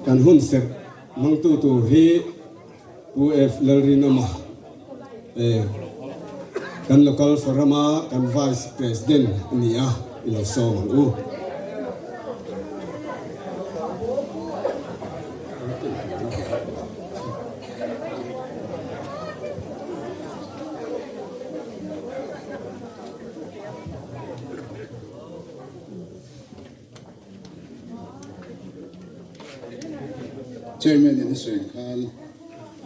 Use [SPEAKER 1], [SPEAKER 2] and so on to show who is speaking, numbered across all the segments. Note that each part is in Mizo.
[SPEAKER 1] Kan hun serh hmangtu tur hi Pu F Lalrinawma kan Local Forum a kan Vice President a ni a, i lo sawm ang u.
[SPEAKER 2] Chairman in a sawi khan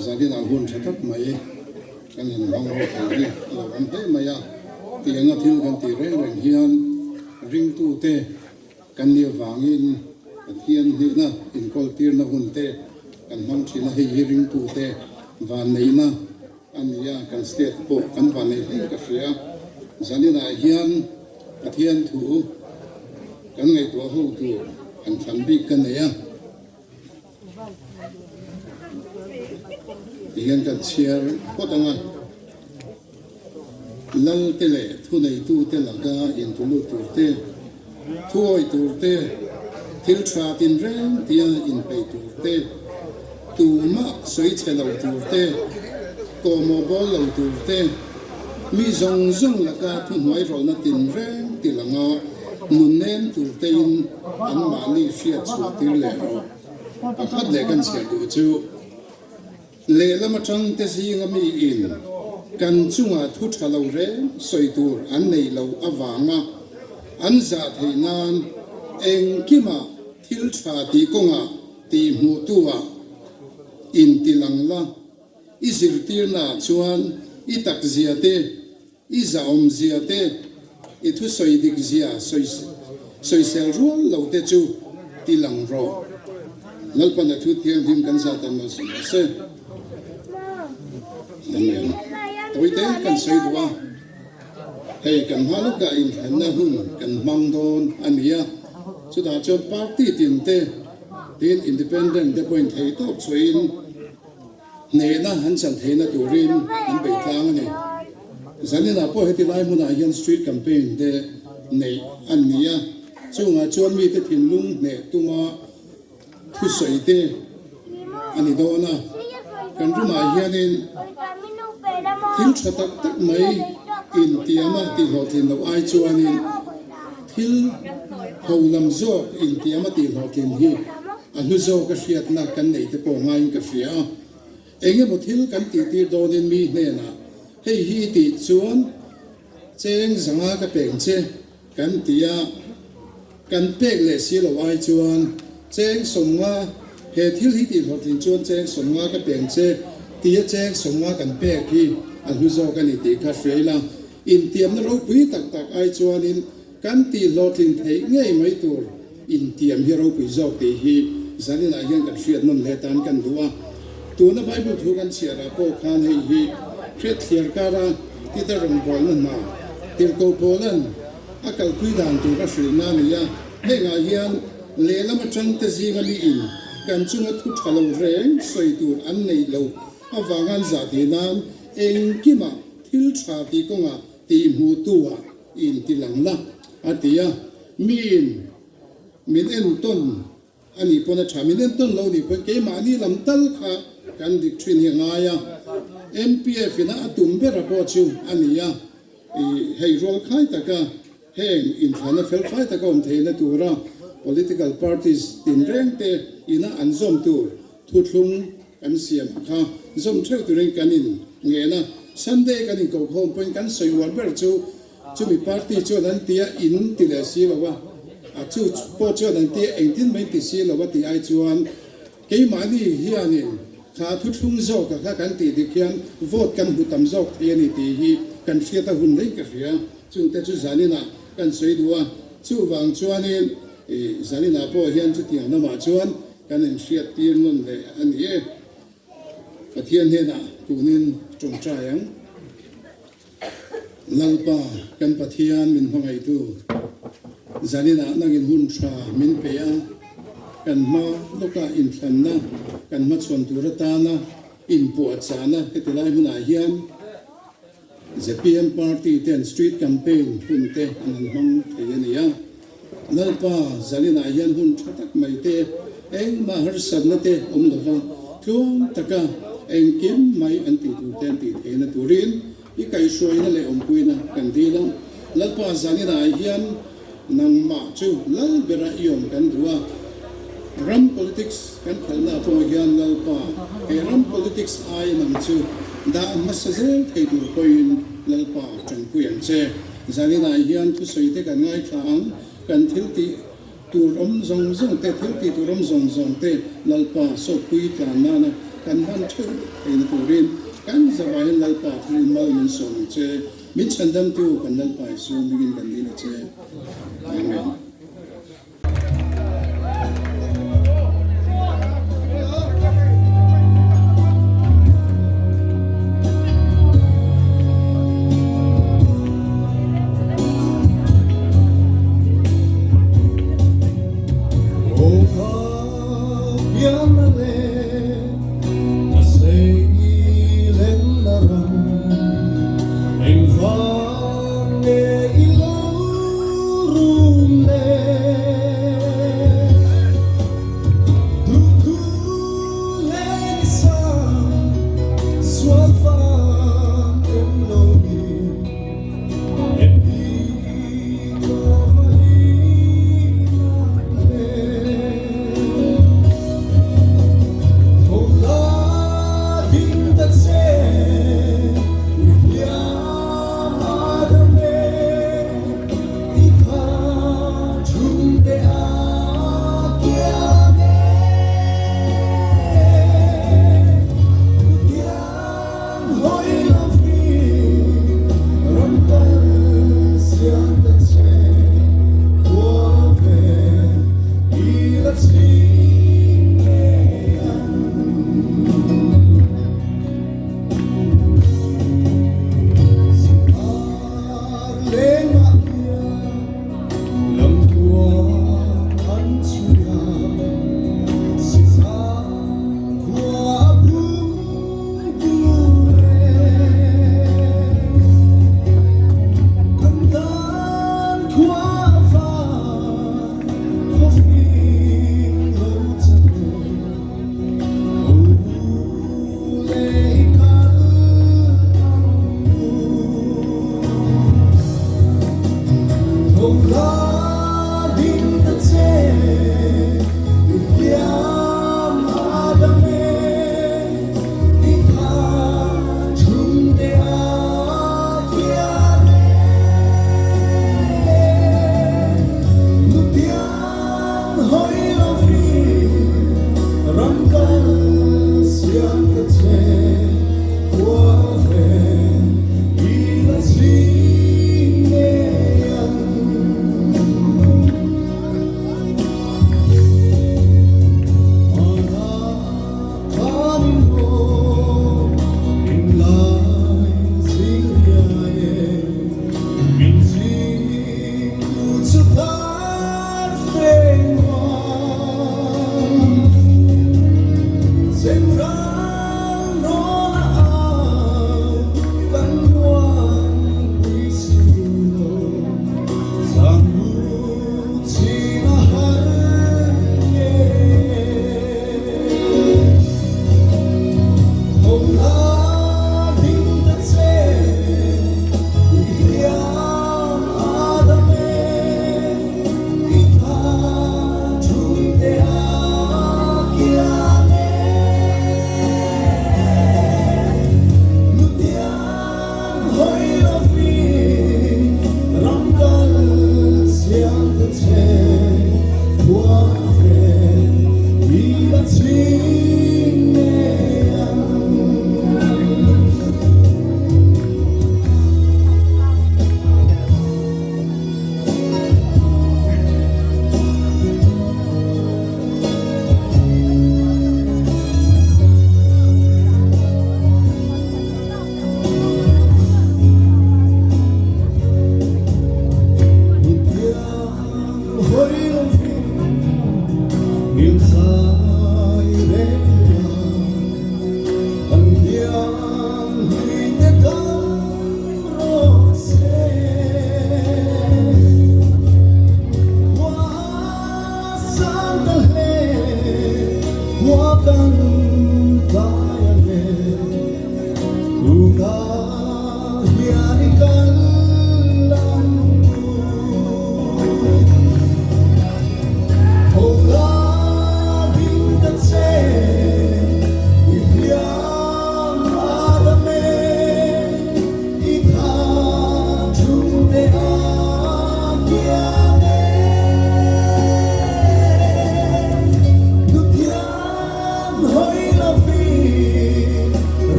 [SPEAKER 2] zanin ah hun tha tak mai kan han hmang ho thei hi a lo awm hle mai a, tianga thil kan tih reng reng hian ringtute kan nih avangin Pathian hnihna inkawl tirna hun te kan hmang thin a, hei hi ringtute vanneihna a ni a, kan state pawh kan vanneih hle ka hria. Zaninah hian Pathian thu kan ngaihtuah ho tur han thlan bik ka nei a, tihian kan chhiar phawt ang a, Lalte leh thuneitute laka intulut tur te, thuawi tur te, thil tha tinreng tia inpeih tur te, tumah sawi chhe lo tur te, kawhmawh bawl lo tur te, mi zawng zawng laka thuhnuai rawlhna tinreng ti langa nunnem tur tein anmahni hriat chhuah tir leh rawh. Pakhat leh kan chhiar duh chu. Lehlam atang te zinga mi in kan chunga thu tha lo reng sawi tur an nei lo avanga an zah theih nan engkima thil tha tih kawngah tih hmuh tu ah in ti lang la, i zirtirna ah chuan i tak zia te I zahawm zia te, i thusawi dik zia sawisel rual lo te chu ti lang rawh. Lalpan a thu thianghlim kan zah dan lo sawi rawh se. Amen. Tawite kan sawi duh a, hei kan hma lawkah inthlanna hun kan hmang dawn a ni a, chutah chuan party tin te, tin independent te pawhin thei tawp chhuahin, Hnehna an chan theihna turin an bei tlang a ni. Zaninah pawh heti lai hmunah hian street campaign te neih an ni a, chungah chuan mite thinlung hneh tuma thusawi te a ni dawn a. Kan ramah hianin thil tha tak tak mai intiama tihhlawhtlin loh ai chuanin thil ho lam zawk intiama tihhlawhtlin hi A hnu zawk a hriatna kan neih te pawh ngaiin ka hria a, eng emaw thil kan tihtir dawnin mi hnenah hei hi i tih chuan cheng zanga ka peng che kan ti a, kan pek leh si lo ai chuan cheng sawmnga he thil hi tih hlawhtlin chuan cheng sawmnga ka peng che tia cheng sawmnga kan pek hi a hlu zawk a ni tih kha hria ila, intiamna ropui tak tak ai chuanin Kan tih hlawhtlin theih ngei mai tur intiam hi ropui zawk tih hi zaninah hian kan hriat nawn hle tan kan duh a. Tuna Bible thu kan chhiarah pawh khan hei hi hriat thliar kara Peter rawngbawlna hna Tirhkoh Paula'n a kalpui dan tur a hrilhna a ni a. Hengah hian lehlam atangte zinga miin kan chunga thu tha lo reng sawi tur an neih loh avanga an zah theih nan engkimah thil tha tih kawngah tih hmuhtu-ah In ti lang la, a ti a. Miin min entawn a nih pawn a tha, min entawn lo nih pawn keimahni lam tal kha kan dik thin hi a ngai a. MPF ina a tum ber a pawh chu a ni a, i hei rual khai taka heng inthlana felfai taka awm theihna tura political parties tinreng te ina an zawm tur thuthlung kan siam a kha zawm theuh turin kan in ngen a, Sunday kan inkohkhawm pawhin kan sawi uar ber chu chumi party chuan an ti a, in ti leh si lo a, a chu pawh chuan an ti a, engtin mai ti si lo a tih ai chuan keimahni hianin kha thuthlung zawk a kha kan tih dik hian vote kan hmu tam zawk thei a ni tih hi kan hriat a hun reng ka hria, chungte chu zaninah kan sawi duh a, chuvang chuanin zaninah pawh hian chutiang lamah chuan Kan inhriattir nawn leh a ni e. Pathian hnenah tunin tawngtai ang. Lalpa, kan Pathian min hmangaihtu, zaninah nangin hun tha min pe a, kan hma lawka inthlanna kan hmachhawn tur atana inpuahchahna heti lai hmunah hian Zpm party ten street campaign hun te an han hmang thei a ni a. Lalpa zaninah hian hun tha tak mai te, engmah harsatna te awm lova tluang taka engkim mai an tih tur te an tih theihna turin i kaihhruaina leh awmpuina kan dil a. Lalpa zaninah hian nangmah chu lal bera i awm kan duh a, ram politics kan khalhna pawh hian Lalpa he ram politics ai nang chu dah hmasa zel thei tur pawhin Lalpa tanpui ang che. Zaninah hian thusawi te kan ngaithla ang, kan thil tih tur awm zawng zawng te, thil tih tur awm zawng zawng te Lalpa sawtpui tlan nana kan hman theuh theihna turin kan zavahin Lalpa thilin mal min sawm ang che, min chhandamtu kan Lalpa Isua hmingin kan dil a che. Amen.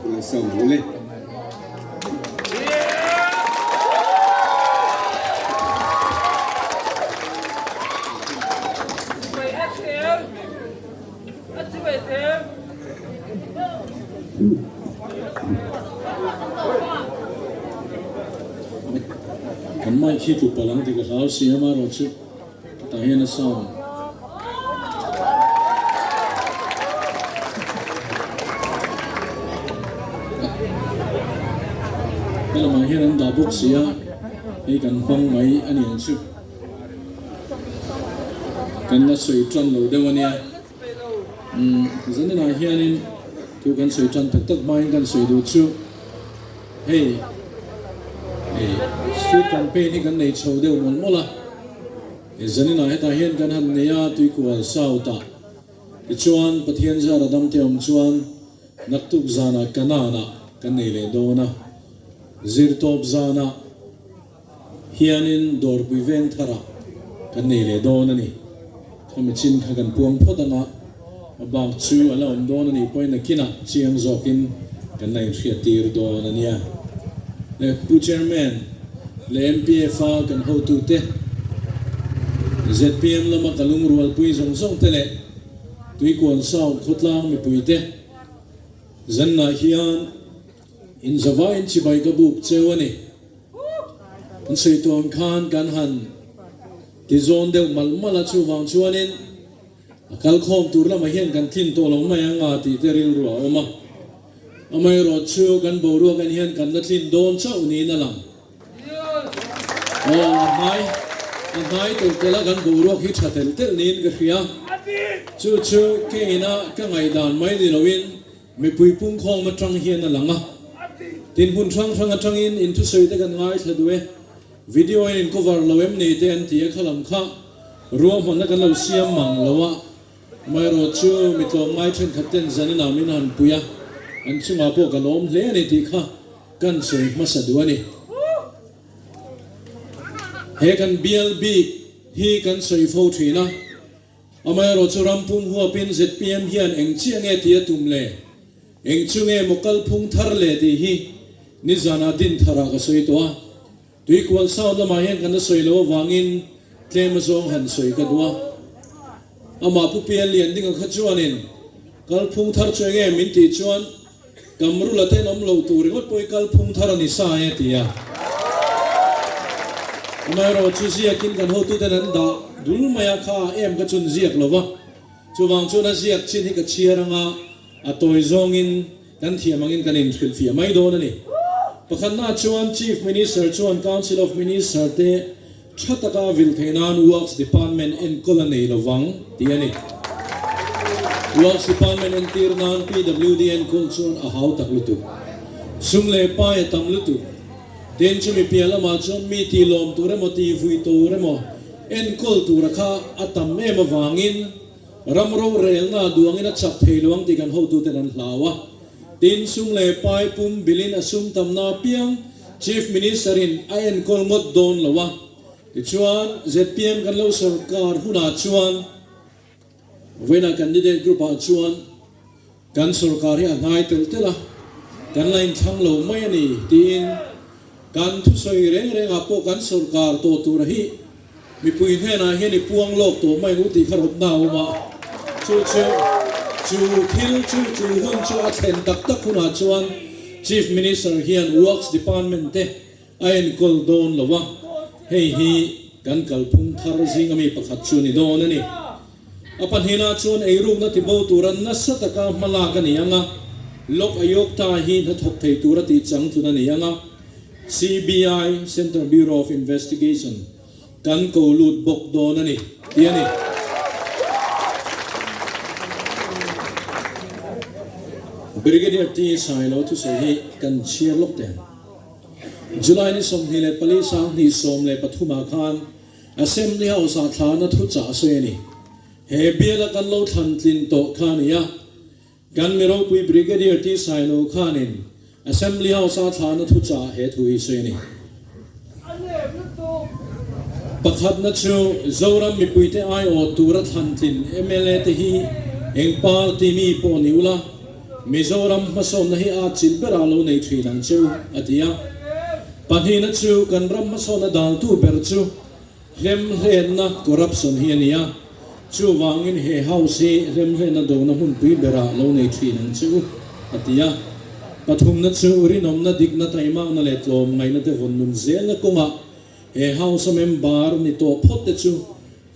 [SPEAKER 1] Kan lo sawm ang le.
[SPEAKER 3] Kan mic hi tlu palh ang tih ka hlau si a, amaherawhchu tah hian a sound. Helamah hian an dah bawk si a, hei kan hmang mai a ni ang chu. Kan la sawi tan lo deuh a nia. Umm zaninah hianin thu kan sawi tan tak tak hmain kan sawi duh chu hei hei street campaign hi kan nei chho deuh mawlh mawlh a. Zaninah hetah hian kan han nei a Tuikual South ah tichuan Pathian zara damte awm chuan naktuk zanah Kanan ah kan nei leh dawn a, zirtawp zanah hianin dawrpui veng tharah kan nei leh dawn a ni. Khami chin kha kan puang phawt ang a, a bak chu a la awm dawn a nih pawhin nakinah chiang zawkin kan la inhriat tir dawn a nia. Le Pu Chairman leh MPF a kan hotute, zpm lama ka lungrualpui zawng zawng te leh Tuikuan South khawtlang mipuite zannah hian Inzavain chibai ka buk cheu a ni. An sawi tawn khan kan han ti zawn deuh malh malh a, chuvang chuanin a kalkhawm tur lamah hian kan tlin tawh lo mai ang a tih te rilru a awm a. Amaherawh chu kan boruak en hian kan la tlin dawn chauh niin a lang. Aw, a hnai, a hnai telh telh a kan boruak hi tha telh telh niin ka hria. Chu chu keina ka ngaihdan mai ni loin Mipui pungkhawm atang hian a lang a, tin hmun hrang hrang atangin in thusawi te kan ngaithla duh e, video in in cover lo em ni te an ti a, khalam kha ruahmanna kan lo siam mang lo a, amaherawh chu mi tlawmngai thenkhat ten zanin ah min han pui a, an chungah pawh ka lawm hle a ni tih kha kan sawi hmasa duh a ni. He kan bial bik hi kan sawi fo thin a. Amaherawhchu ram pum huapin zpm hian eng chiah nge tih a tum le? Eng chu nge maw kalphung thar le tih hi nizanah din tharah ka sawi tawh a. Tuikual South lamah hian kan la sawi loh avangin tlem azawng han sawi ka duh a. Amah Pu Pian Lian dinga kha chuanin kalphung thar chu enge min tih chuan Kamrula ten awm lo tur ringawt pawh hi kalphung thar a ni sa e ti a. Amaherawhchu ziakin kan hotuten an dah dul mai a, kha em ka chun ziak lo va. Chuvang chuan a ziak chin hi ka chhiar anga a tawi zawngin kan thiam angin kan inhrilhfiah mai dawn a ni. Pakhatna chuan Chief Minister chuan Council of Minister te Tha taka vil theih nan Works Department enkawl a nei lovang tih a ni. Works Department entir nan PWD enkawl chuan a hau tak lutuk. Sum leh pai a tam lutuk. Tin chumi piah lamah chuan mi tih lawm tur emaw tih vui tur emaw enkawl tura kha a tam em avangin ram rorelna duangin a chak thei lo ang tih kan hotuten an hlau a. Tin sum leh pai pum bilin a sum tamna apiang Chief Minister in a enkawl ngawt dawn lo a, tichuan zpm kan lo sorkar hunah chuan vawiinah candidate group ah chuan kan sorkar hi a hnai telh telh a, kan la inthlang lo mai a ni tiin kan thusawi reng reng ah pawh kan sorkar tawh tur hi mipui hnenah hian i puang lawk tawh mai ang u tih kha rawtna a awm a, chu chu chu thil chu chu hun chu a thlen tak tak hunah chuan Chief Minister hian Works Department te a enkawl dawn lo a, hei hi kan kalphung thar zinga mi pakhat chu a ni dawn a ni. A pahnihna chuan eirukna tibo tura nasa taka hmalak a ni ang a, Lok Ayukta hi hnathawk thei tura tih changtlun a ni ang a, CBI, Central Bureau of Investigation, kan ko lut bawk dawn a ni, tih a ni. Brigadier T. Sailo thusawi hi kan chhiar lawk teh ang. July ni 24 2013 ah khan Assembly House ah thlana thuchah a sawi a ni. He biala kan lo thlan tlin tawh kha a ni a. Kan mi ropui Brigadier T. Sailo khanin Assembly House-a thlana thuchah he thu hi sawi a ni. Pakhatna chu Zoram mipuite aiawh tura thlan tlin mla te hi eng party mi pawh ni ula, Mizoram hmasawnna hi a atchilh berah lo nei thin ang cheu, a ti a. Pahnihna chu kan ram hmasawnna daltu ber chu hlemhlenna, corruption, hi a ni a, chuvangin he House hi hlemhlenna dona hmunpui berah lo nei thin ang cheu, a ti a. Pathumna chu rinawmna, dikna, taimakna leh tlawmngaihna te vawn nun zelna kawngah he House a member ni tawh phawt te chu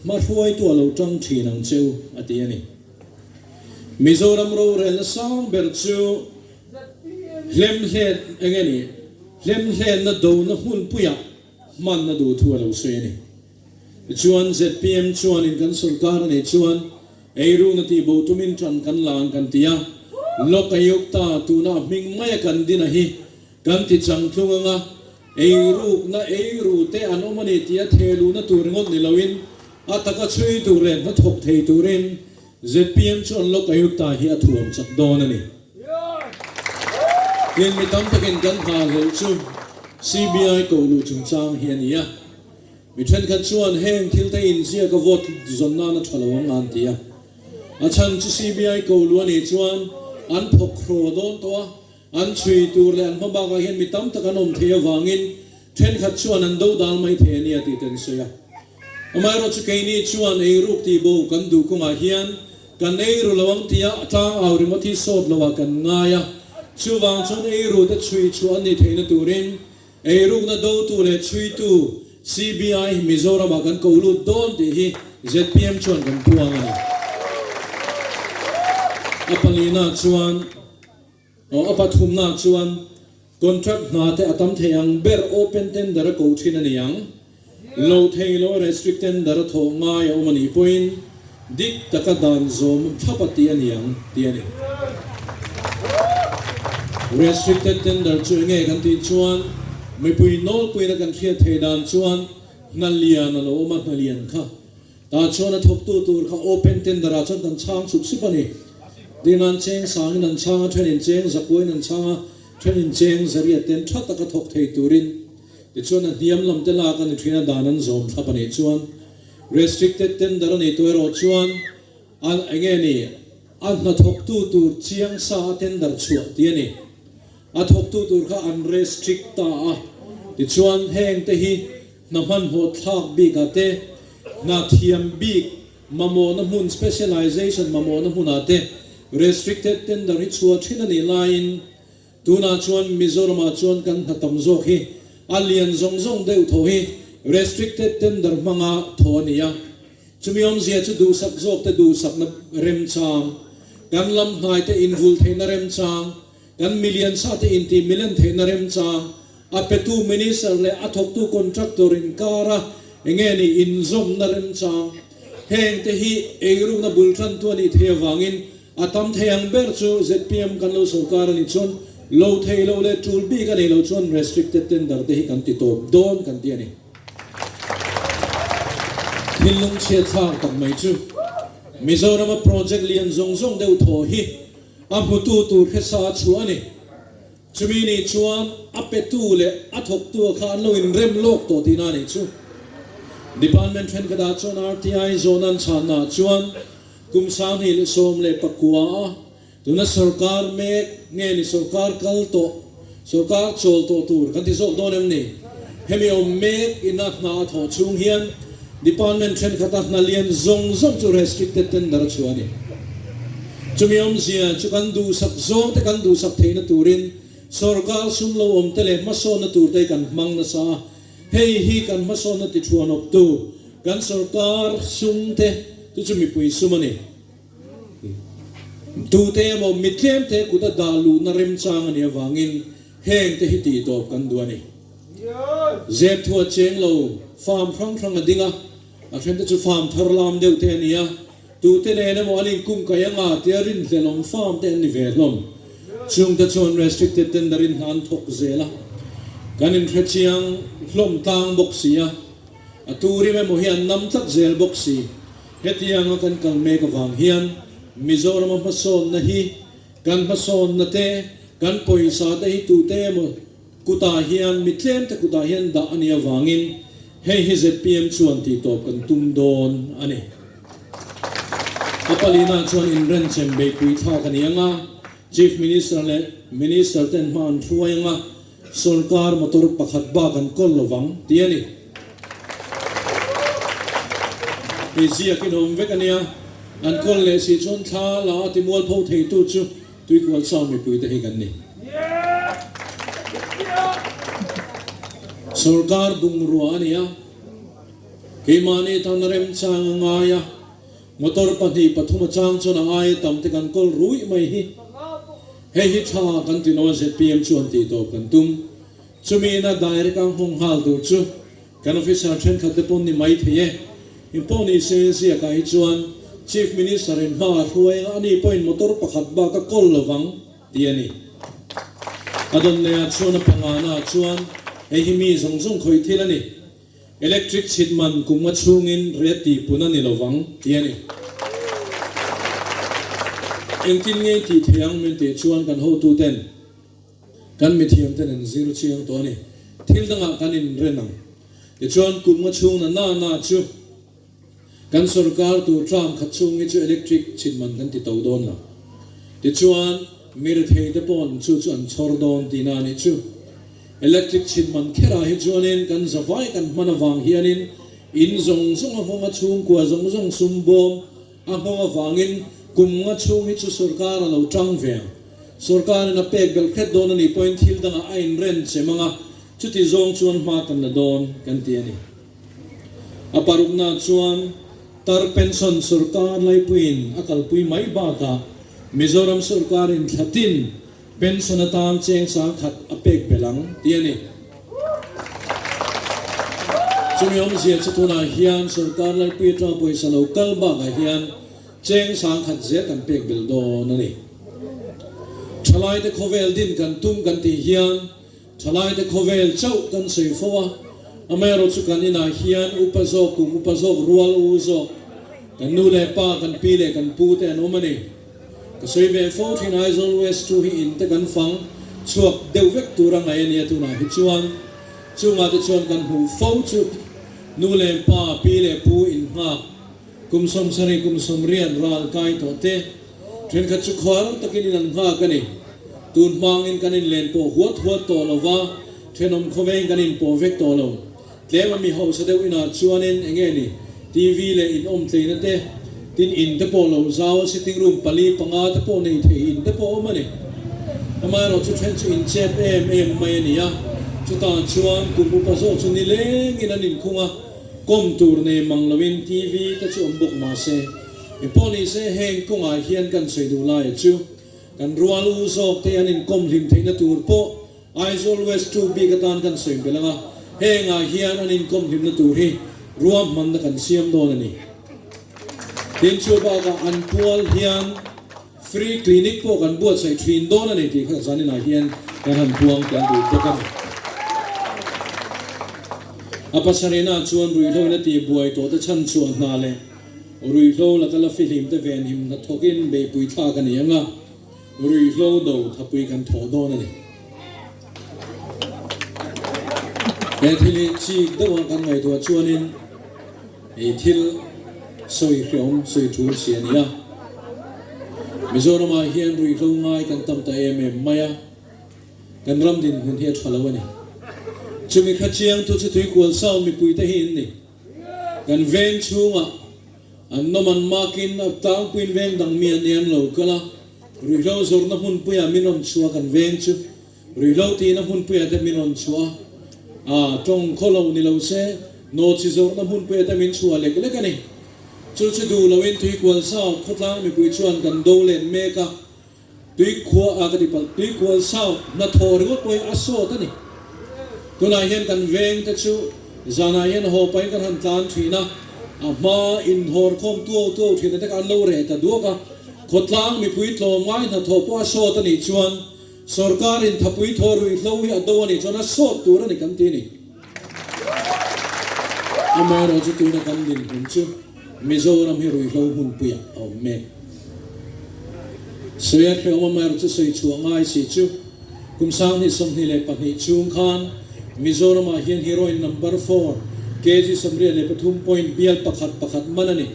[SPEAKER 3] hmahruaitu a lo tang thin ang cheu, a ti a ni. Mizoram rorelna sang ber chu hlemhlen eng nge ni? Hlemhlenna dona hmunpuiah hmanna duh thu a lo sawi a ni. Tichuan zpm chuanin kan sorkar a neih chuan eirukna tihbo tumin tan kan la ang kan ti a, Lok Ayukta tuna a hming maia kan dina hi kan ti changtlung anga eirukna eiru te an awm a ni tia theluhna tur ringawt ni loin a taka chhui tur leh hnathawk thei turin zpm chuan Lok Ayukta hi a thuam chak dawn a ni. Tin, mi tam takin kan nghahhlelh chu CBI koh luh chungchang hi a ni a. Mi thenkhat chuan heng thil te inziak a vote zawn nan a tha lo ang an ti a. A chhan chu CBI koh luh a nih chuan an thawk hraw dawn tawh a, an chhui tur leh an hma bakah hian mi tam tak an awm thei avangin thenkhat chuan an do dal mai thei a nia tih te an sawi a. Amaherawhchu keini chuan eiruk tihbo kan duh kawngah hian Kan eiru lo ang tia tlang au ringawt hi sawt lo ah kan ngai a, chuvang chuan eiru te chhui chhuah an nih theihna turin eirukna dotu leh chhuitu CBI Mizoram ah kan ko lut dawn tih hi zpm chuan kan puang a ni. A palina chuan aw a pathumna chuan Contract hna te a tam thei ang ber open tender a ko thin a ni ang. Lo thei lo restrict tender a thawh ngai a awm a nih pawhin dik taka dan zawm thlap a tih a ni ang tih a ni. Restricted tender chu enge kan tih chuan mipui nawlpuina kan hriat thei dan chuan hna lian a lo awm a, hna lian kha Tah chuan a thawktu tur kha open tender ah chuan kan chhang sup sup a ni. Tin an cheng sangin an chhang a, thenin cheng zakuain an chhang a, thenin cheng zariat ten tha taka thawk thei turin. Tichuan a hniam lam te lak a ni thin a, dan an zawm thlap a nih chuan restricted tender a nih tawh erawh chuan a enge ni a hnathawktu tur chiang sa a tender chhuah tih a ni. A thawktu tur kha an restrict ta a, tichuan heng te hi Hna hmanhmawh thlak bikah te, hna thiam bik mamawhna hmun, specialization mamawhna hmunah te restricted tender hi chhuah thin a nih laiin tunah chuan Mizoramah chuan kan hna tam zawk hi a lian zawng zawng deuh tho hi restricted tender hmanga thaw a ni a. Chumi awmzia chu duhsak zawk te duhsakna remchang, kan lam hnai te invul theihna remchang, kan milian sa te intih milen theihna remchang, A petu Minister leh a thawktu contractor inkara enge ni inzawmna remchang heng te hi eirukna bul tantu a nih theih avangin a tam thei ang ber chu zpm kan lo sorkar a nih chuan lo thei lo leh tul bik a nih loh chuan restricted tender te hi kan ti tawp dawn kan ti a ni. Thinlung chhiat thlak tak mai chu Mizorama project lian zawng zawng deuh thaw hi a hmutu tur hresa a chhuah a ni. Chumi ni chuan a petu leh a thawktu kha an lo inrem lawk tawh tihna a nih chu. Department thenkhatah chuan RTI zawn an chhannaah chuan kum 2019 a tuna sorkar mek nge ni sorkar kal tawh, sorkar chawl tawh tur kan ti zawk dawn em ni? Hemi awm mek ina hna a thawh chhung hian Department thenkhat a hna lian zawng zawng chu restricted tender a chhuah a ni. Chumi awmzia chu kan duhsak zawng te kan duhsak theihna turin sorkar sum lo awm te leh hmasawnna tur te hi kan hmang nasa a, hei hi kan hmasawnna ti thuanawptu kan sorkar sum te chu chu mipui sum a ni. Tute emaw mitlem te kut a dah luhna remchang a nih avangin heng te hi tihtawp kan duh a ni. Zep thu a cheng lo, farm hrang hrang a ding a, a then te chu farm thar lam deuh te a ni a, tute nen emaw an inkum kai anga tia rinhlelawm farm te an ni ve hlawm. Chung te chuan restricted tender in hna an thawk zel a, kan inhrechiang hlawm tlang bawk si a, a turim emaw hi an nam tlat zel bawk si. Hetianga kan kal mek avang hian Mizorama hmasawnna hi kan hmasawnna te, kan pawisa te hi tute emaw Kutah hian mi tlemte kutah hian dah a nih avangin hei hi zpm chuan tihtawp kan tum dawn a ni. A palina chuan inrenchem beihpui thlak a ni ang a, Chief Minister leh Minister ten hma an hruai anga Sorkar motor pakhat bak an kawl lovang tih a ni. Hei ziakin awm vek a nia, an kawl leh si chuan thla la a ti mualpho theitu chu Tuikual Sound mipuite hi kan ni. Sorkar bungrua a ni a, keimahni tan remchang a ngai a, Motor pahnih pathum a chang chuan a aia tam te kan kawl ruih mai hi. Hei hi tha kan ti lo a zpm chuan tih tawp kan tum. Chumi ina direct a nghawng nghal tur chu kan officer thenkhat te pawn ni mai thei e. In pawh ni se ziakah hi chuan Chief Minister in hma a hruai anga ani pawhin motor pakhat bak a kawl lovang tih a ni. A dawn leh ah chuan a pangana ah chuan hei hi mi zawng zawng khawih thil a ni. Electric chhit man kum nga chhungin ret tih pun a ni lovang tih a ni. Engtin nge tih theih ang min tih chuan kan hotuten kan mithiam ten an zir chiang tawh a ni. Thil dangah kan inren ang. Tichuan kum nga chhung na na na chu kan sorkar tur tram khat chhung hi chu electric chhit man kan ti to dawn lo. Tichuan mirethei te pawn chu chu an chhawr dawn tihna a nih chu. Electric chhit man kherah hi chuanin kan zavai kan hman avang hianin in zawng zawng a nghawng a chhungkua zawng zawng sum bawm a nghawng avangin kum nga chhung hi chu sorkar a lo tang ve ang. Sorkarin a pek belh hret dawn a nih pawhin thil dangah a inren chem ang a, chuti zawng chuan hma kan la dawn kan ti a ni. A parukna chuan tar pension sorkar laipuiin a kalpui mai bakah Mizoram sorkarin thlatin Pension atan cheng sangkhat a pek belh ang tih a ni. Chumi awmzia chu tunah hian sorkar Lalpui atanga pawisa lo kal bakah hian cheng sangkhat zel kan pek belh dawn a ni. Thalaite khawvel din kan tum kan tih hian thalaite khawvel chauh kan sawi fo a, amaherawh chu kan inah hian upa zawk kum upa zawk rual u zawk kan nu leh pa kan pi leh kan pu te an awm a ni. Ka sawi ve fo thin Aizawl West chu hi in te kan fang chhuak deuh vek tur a ngaih a nia tunah hi chuan chungah te chuan kan hmuh fo chu nu leh pa pi leh pu in nghak kum sawmsarih kum sawmriat ral kai tawh te thenkhat chu khuar takin in an nghak a ni tun hmangin kan in len pawh huat huat tawh lo va thenawm khawveng kan in pawh vek tawh lo Tlem a mi hausa deuh inah chuanin eng nge ni TV leh in awm tleina te, tin in te pawh lo zau a sitting room pali panga te pawh nei thei in te pawh awm a ni. Amaherawh chu then chu in chep em em mai a ni a, chutah chuan kum upa zawk chu nilengin an inkhung a, kawm tur nei mang loin TV te chu awm bawk mahse eng pawh ni se heng kawngah hian kan sawi duh laia chu kan rual u zawk te an inkawm hlim theihna tur pawh Aizawl West 2 bik atan kan sawi belh ang a, hengah hian an inkawm hlimna tur hi ruahmanna kan siam dawn a ni. Tin, chu bakah an pual hian free clinic pawh kan buatsaih thin dawn a ni tih kha zaninah hian kan han puang tel duh bawk a ni. A pasarihna chuan ruihhlo in a tihbuai tawh te chhanchhuah hna leh ruihhlo laka la fihlim te venhim hna thawkin beihpui thlak a ni ang a. Ruihhlo do thapui kan thawh dawn a ni. He thil hi chik deuha kan ngaihtuah chuanin ei thil sawi hreawm sawi tul si a ni a. Mizoramah hian ruihhlo ngai kan tam ta em em mai a, kan ram dinhmun hi a tha lo a ni. Chumi kha chiang thu chu Tuikual Sound mipuite hi in ni. Kan veng chhungah an nawm an makin a tlangpuiin veng dang mi an en lo kal a, ruihhlo zawrhna hmunpuiah min rawn chhuah kan veng chu ruihhlo tihna hmunpuiah te min rawn chhuah a, aa tawng khaw lo ni lo se nawhchi zawrhna hmunpuiah te min chhuah lek lek a ni. Chu chu duh loin Tuikual South khawtlang mipui chuan kan do len mek a, Tuikhua a ka ti palh, Tuikual South hnathawh ringawt pawh hi a sawt a ni. Tunah hian kan veng te chu zanah hian haw pahin kan han tlan thin a, a hma inhawr khawm tuau tuau thin te kha an lo reh ta duak a. Khawtlang mipui tlawmngai hnathawh pawh a sawt a nih chuan sorkarin thapui thaw ruihhlo hi a do a nih chuan a sawt tur a ni kan ti a ni. Amaherawh chu tuna kan dinhmun chu Mizoram hi ruihhlo hmunpuiah a awm mek. Sawi a hrehawm amaherawh chu sawi chhuah ngai si chu kum sanghnih 22 chhung khan Mizoramah hian heroin number four kg 83 point bial pakhat pakhat man a ni.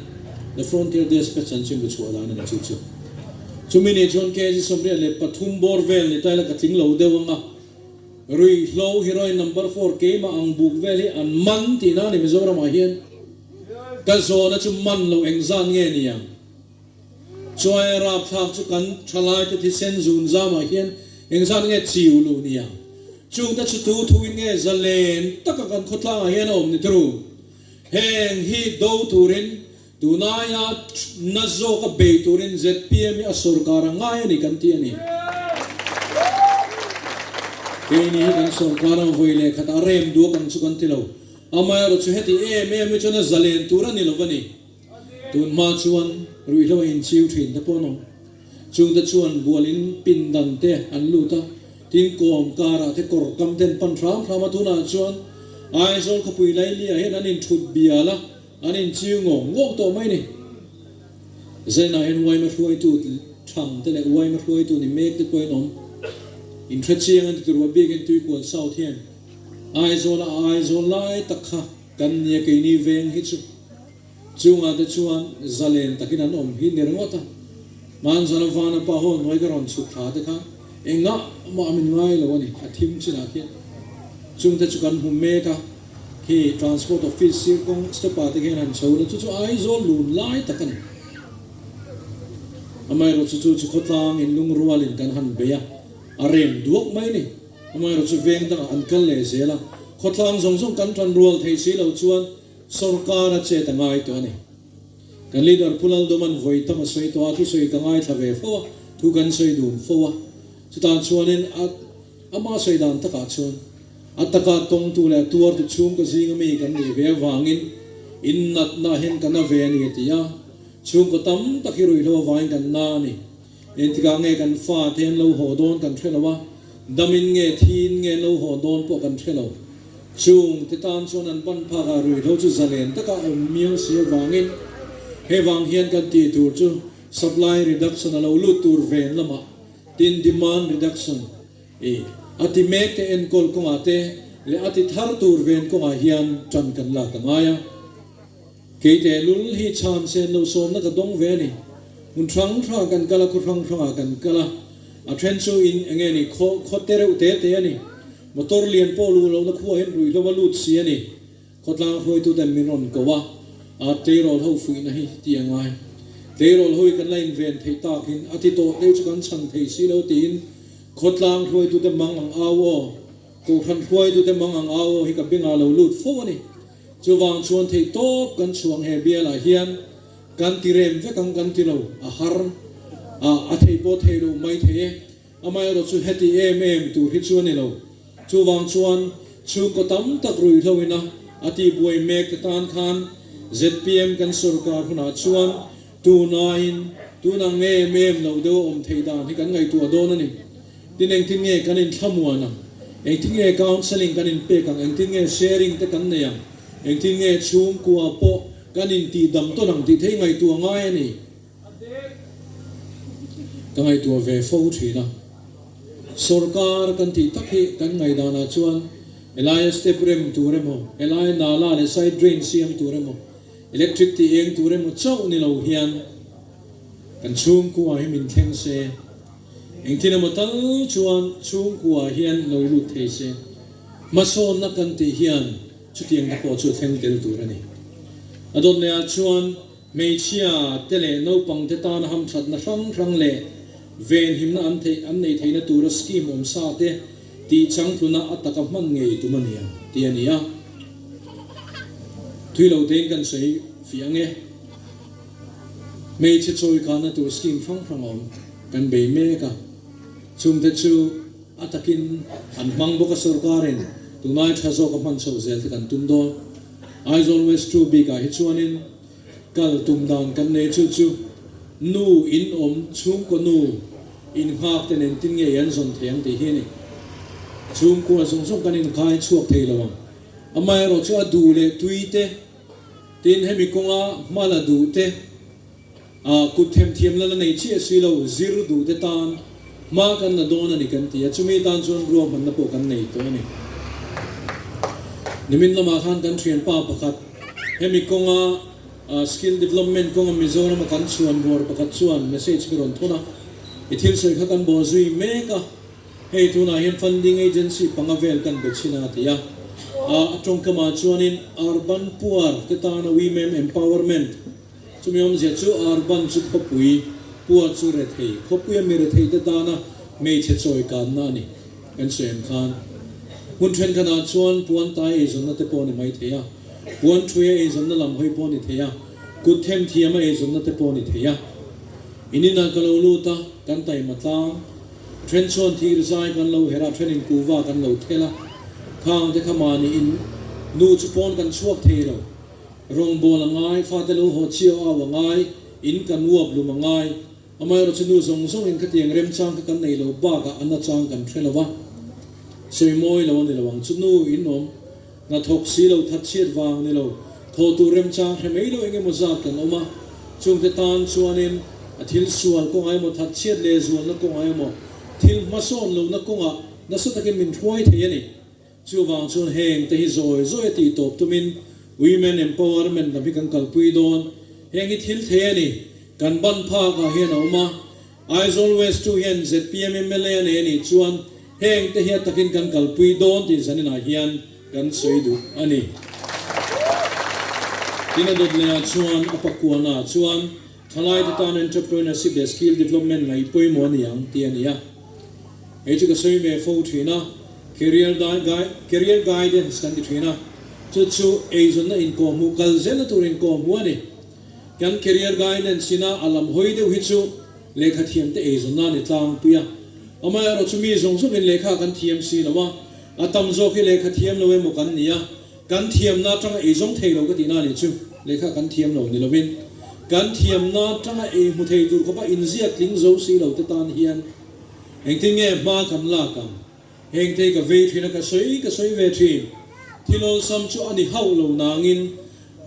[SPEAKER 3] The Frontier Dispatch an chimbu chhuah dan a ni chu chu. Chumi ni chuan kg 83 bawr vel ni ta ila ka tling lo deuh ang a, ruihhlo heroin number four keimah ang buk vel hi an man tihna a ni Mizoramah hian. Ka zawhna chu man lo engzat nge ni ang? Chuai rapthlak chu kan thalaite thisen zun zamah hian engzat nge chiu luh ni ang? Chungte chu tu thuin nge zalen taka kan khawtlangah hian a awm ni turu? Heng hi do turin Tunaia na zawka bei turin zpm hi a sorkar a ngai a ni kan ti a ni. Keini hi kan sorkar a vawi leh khat a rem duak ang chu kan ti lo. Amaherawh chu heti em em hi chuan a zalen tur a ni lo a ni. Tun hma chuan ruihhlo a inchiu thin te pawh an awm. Chungte chuan bualin pindan te an lut a, tin kawm karah te kawr kam te an pan hram hram a. Tunah chuan Aizawl khawpui Laili-ah hian an inthut bial a. An inchiu ngawng ngawng tawh mai ni. Zainah hian uaima hruaitu thang te leh uaima hruaitu ni mek te pawhin awm. Inhre chiang an ti tur a biakin Tuikual South hian Aizawl a Aizawl lai tak kha kan nia keini veng hi chu chungah te chuan zalen takin an awm hi ni ringawt a. Hmanzana vana pa haw hnuai ka rawn chhuk thla te khan engah mah min ngai lo a ni a thim chinah khian chungte chu kan hmu mek a. Khi Transport Office sir kawng step ah te khian han chho la chu chu Aizawl lun lai tak a ni. Amaherawhchu chu chu khawtlang in lungrual in kan han bei a, a rem duak mai ni. Amaherawhchu veng dangah an kal leh zel a, khawtlang zawng zawng kan tan rual thei si lo chuan sawrkar a chet a ngai tawh a ni. Kan leader Pu Lalduman vawi tam a sawi tawh a, thusawi ka ngaithla ve fo a, thu kan sawi dun fo a. Chutah chuanin a. Amah sawi dan takah chuan a taka tawngtu leh a tuartu chhungkaw zinga mi kan nih ve avangin innatna hian kan a ve a ni a ti a. Chhungkaw tam tak hi ruihhlo avangin kan na a ni. Engtikah nge kan fate an lo haw dawn kan hre lo a, damin nge thiin nge an lo haw dawn pawh kan hre lo. Chungte tan chuan an ban phakah ruihhlo chu zalen taka awm miau si avangin hei vang hian kan tih tur chu supply reduction a lo lut tur ven lamah Tin, demand reduction i a ti mek te enkawl kawngah te leh a ti thar tur ven kawngah hian tan kan lak a ngai a. Kei teh lul hi chhan sen lo sawmna ka dawng ve a ni. Hmun hrang hrangah kan kal a, khaw hrang hrangah kan kal a. A then chu in eng nge ni, khaw khaw te reuh te te a ni. Motor lian pawh luh lohna khuaah hian ruihhlo a lut si a ni. Khawtlang hruaituten min rawn ko a, a tleirawl ho fuihna hi ti a ngai. Tleirawl ho hi kan la inven theih takin a ti tawh deuh chu kan chhan thei si lo tiin khawtlang hruaitute mang ang au aw, kohhran hruaitute mang ang au aw hi ka bengah lo lut fo a ni. Chuvang chuan theih tawp kan chhuang he bialah hian kan ti rem vek ang kan ti lo, a har a, a thei pawh thei lo mai thei e. Amaherawh chu heti em em tur hi chu a ni lo. Chuvang chuan chhungkaw tam tak ruihhloin a a tihbuai mek te tan khan zpm kan sorkar hunah chuan tunaiin tun ang em em lo deuh a awm theih dan hi kan ngaihtuah dawn a ni. Tin engtin nge kan inthlamuan ang? Engtin nge counselling kan inpek ang? Engtin nge sharing te kan nei ang? Engtin nge chhungkua pawh kan intihdam tawn ang tih thei ngaihtuah ngai a ni. Ka ngaihtuah ve fo thin a, sawrkar kan tih tak hi kan ngaihdanah chuan helaia step rem tur emaw, helaia nala leh side drain siam tur emaw, electric tih eng tur emaw chauh ni lo hian kan chhungkua hi min thleng se, engtin emaw tal chuan chhungkua hian lo lut thei se, hmasawnna kan tih hian chutiang te pawh chu a thleng tel tur a ni. A dawt lehah chuan. Hmeichhia te leh naupang te tana hamthatna hrang hrang leh venhimna an theih an nei theihna tura scheme awm sa te tih changtluna a taka hman ngei tum a ni ang tih a ni a. Thui lo tein kan sawi fiah ang e. Hmeichhe chawikana tur scheme hrang hrang a awm kan bei mek a, chungte chu a takin an hmang bawk a sorkarin tunai tha zawk a hman chhoh zel te kan tum dawn. Aizawl West 2 bikah hi chuanin kal tum dan kan nei chu chu nu in awm chhungkaw nu in nghak te nen tin nge an zawn thei ang tih hi a ni. Chhungkua zawng zawng kan inkhai chhuak thei lo ang. Amaherawh chu a duh leh tui te, tin hemi kawnga hma la duh te, a kut themthiam la la nei chiah si lo zir duh te tan hma kan la dawn a ni kan ti a, chumi tan chuan ruahmanna pawh kan nei tawh a ni. Nimin lamah khan kan thianpa pakhat hemi kawnga skill development kawnga Mizorama kan chhuan buar pakhat chuan message ka rawn thawn a. I thil sawi kha kan bawh zui mek a, hei tunah hian funding agency panga vel kan be chhin a ti a. A tawngkamah chuanin Urban Poor te tana Women Empowerment chumi awmzia chu Urban chu khawpui, Poor chu rethei, khawpuia mi rethei te tana hmeichhe chawi kanna a ni kan sawi ang khan. Hmun thenkhatah chuan puan tai eizawnna te pawh a ni mai thei a, puan thuia eizawnna lam hawi pawh a ni thei a, kut themthiama eizawnna te pawh a ni thei a. In inah ka lo lut a, kan taima tlang. A then chuan thir zai kan lo herh a, a thenin kuhva kan lo thel a. Khang te kha mahni in nu chu pawn kan chhuak thei lo. Rawngbâwl a ngai, fate lo haw chiau au a ngai, in kan uap lum a ngai. Amaherawh chu nu zawng zawngin khatiang remchang kha kan nei lo bakah a nachang kan hre lo va. Sawi mawi lo a ni lo ang chu nu in awm. Hnathawk si lo that chhiat vang ni lo, thaw tur remchang hre mai lo eng emaw zat kan awm a, chungte tan chuanin a thil sual kawngah emaw that chhiat leh zualna kawngah emaw thil hmasawn lohna kawngah nasa takin min hruai thei a ni. Chuvang chuan heng te hi zawi zawi a tih tawp tumin Women Empowerment lam hi kan kalpui dawn. Heng hi thil thei a ni. Kan ban phakah hian a awm a. Aizawl West tu hian zpm mla a nei a nih chuan heng te hi a takin kan kalpui dawn tih zaninah hian kan sawi duh a ni. Tin a dawt lehah chuan a pakuana chuan thalaite tan entrepreneurship leh skill development ngaih pawimawh a ni ang tih a ni a. Hei chu ka sawi ve fo thin a, career career guidance kan ti thin a, chu chu eizawnna inkawhhmuh kal zelna tur inkawhhmuh a ni. Kan career guidance ina a lam hawi deuh hi chu lehkha thiamte eizawnna a ni tlangpui a. Amaherawh chu mi zawng zawngin lehkha kan thiam si lo a, a tam zawk hi lehkha thiam lo emaw kan ni a, kan thiamna atanga eizawng thei lo ka tihna a nih chu, lehkha kan thiam lo ni lovin kan thiamna atanga ei hmu thei tur khawpa inziak tling zo si lo te tan hian engtin nge hma kan lak ang? Heng te ka vei thin a, ka sawi ka sawi ve thin. Thil awlsam chu a ni hauh lo nangin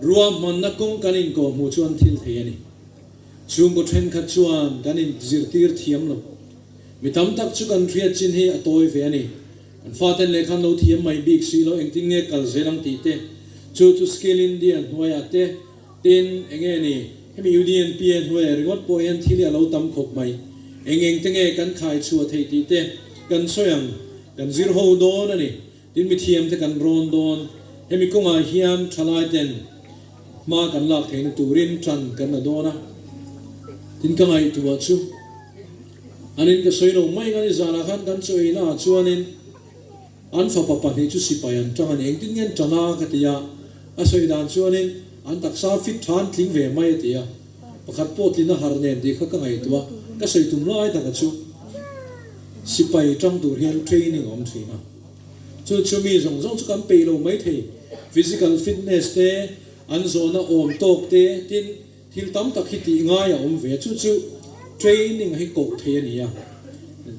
[SPEAKER 3] ruahmanna kawng kan inkawh hmuh chuan thil thei a ni. Chhungkaw thenkhat chuan kan inzirtir thiam lo. Mi tam tak chu kan hriat chin hi a tawi ve a ni. Kan faten lehkha an lo thiam mai bik si lo, engtin nge kal zel ang tih te, chu chu Skill India hnuaiah te, Tin, enge ni, hemi UDNPA hnuaiah ringawt pawh hian thil hi a lo tam khawp mai. Eng eng te nge kan khai chhuah theih tih te kan sawi ang, kan zir ho dawn a ni. Tin, mithiam te kan rawn dawn. Hemi kawngah hian thalai ten hma kan lak theihna turin tan kan la dawn a. Tin, ka ngaihtuah chu anin ka sawi lo mai ang a ni, zanah khan kan chaw eina ah chuanin, An fapa pahnih chu sipai an tang a ni. Engtin nge an tan a? ka ti a. A sawi dan chuanin an taksa fit tha an tling ve mai a ti a. Pakhat pawh tlin a har nen tih kha ka ngaihtuah a. Ka sawi tum lai taka chu sipai tang tur hian training a awm thin a. Chu chu mi zawng zawng chu kan peih lo mai thei. Physical fitness te, an zawhna awm tawk te, tin Thil tam tak hi tih ngai a awm ve, chu chu training hi koh theih a ni a,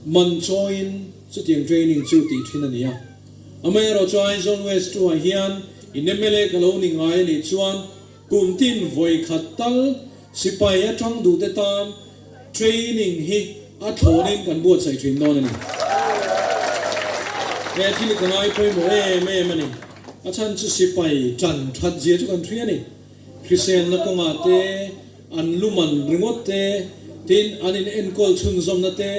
[SPEAKER 3] man chawiin chutiang training chu tih thin a ni a. Amaherawh chu Aizawl West 2 ah hian in mla ka lo ni ngai a nih chuan kum tin vawi khat tal sipai atang duhte tan training hi a thlawnin kan buatsaih thin dawn a ni. He thil hi ka ngai pawimawh em em a ni, a chhan chu sipai tan that zia chu kan hria a ni. Hriselna kawngah te, an luman ringawt te, tin an in enkawl chhunzawmna te,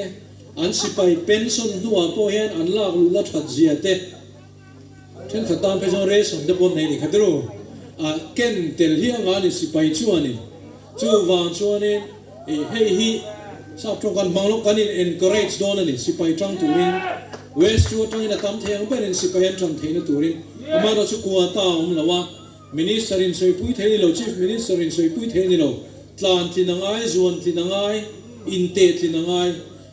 [SPEAKER 3] an sipai pension hnuah pawh hian an lak luhna that zia te, thenkhat tan phei chuan ration te pawh an nei ni kha tiro, a ken tel hi anga ni sipai chuanin. Chuvang chuanin ih hei hi sap tawng kan hmang lo, kan in encourage dawn a ni sipai tang turin, West chu atangin a tam thei ang berin sipai an tan theihna turin, amaherawhchu quota a awm lo a, Minister in sawipui thei ni lo, Chief Minister in sawipui thei ni lo, tlan tlin a ngai, zuan tlin a ngai, inteh tlin a ngai.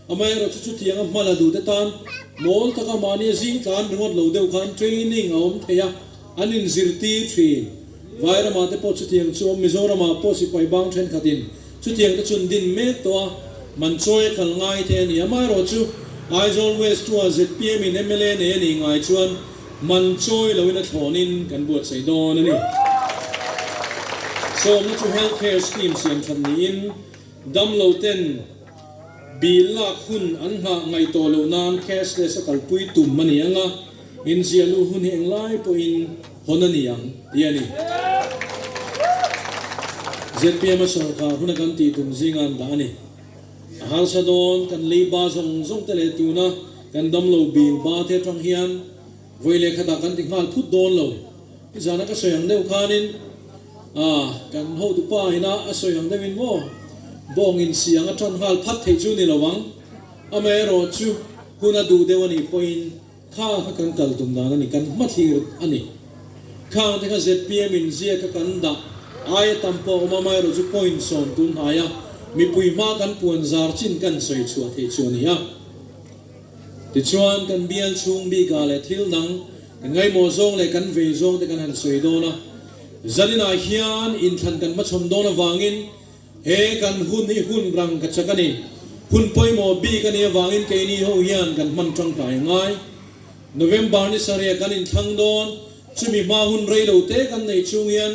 [SPEAKER 3] Amaherawh chu chutianga hma la duhte tan mawl taka mahni a zing tlan ringawt lo deuh khan training a awm thei a, an inzirtir thin. Vairamah te pawh chutiang chu awm, Mizoramah pawh sipai bang thenkhatin chutiang te chu an din mek tawh a, man chawi a kal ngai te a ni. Amaherawh chu Aizawl West 2 ah zpm in mla nei a nih ngai chuan, Man chawi loin a thlawnin kan buatsaih dawn a ni. Sawmna chu Health Care Scheme siam that niin damlo ten bill lak hun an nghah ngaih tawh loh nan cashless a kalpui tum a ni ang a, inziah luh hun hi englai pawhin hawn a ni ang tih a ni. Zpm a sorkar huna kan tih tum zinga an dah a ni. A harsa dawn kan lei ba zawng zawng te leh tuna kan damlo bil ba te atang hian vawi leh khatah kan ti nghal phut dawn lo. Nizana ka sawi ang deuh khanin ah kan hotupa ina a sawi ang deuhin maw bawng insiang a tan nghal phat thei chu ni lo ang. Amaherawhchu hun a duh deuh a nih pawhin Kha kha kan kal tum dan a ni, kan hmathlir a ni. Khang te kha zpm in ziak a kan dah aia tam pawh a awm a, amaherawhchu point sawm tun hnai a, mipui hma kan puan zar chin kan sawi chhuah theih chu a ni a. Tichuan kan bial chhung bikah leh thil dang kan ngaihmawh zawng leh kan vei zawng te kan han sawi dawn a, zaninah hian inthlan kan hmachhawn dawn avangin He kan hun hi hun rang ka chak a ni. Hun pawimawh bik a nih avangin keini ho hian kan hman tangkai a ngai. November ni sarih kan inthlang dawn, chumi hma hun rei lo te kan neih chung hian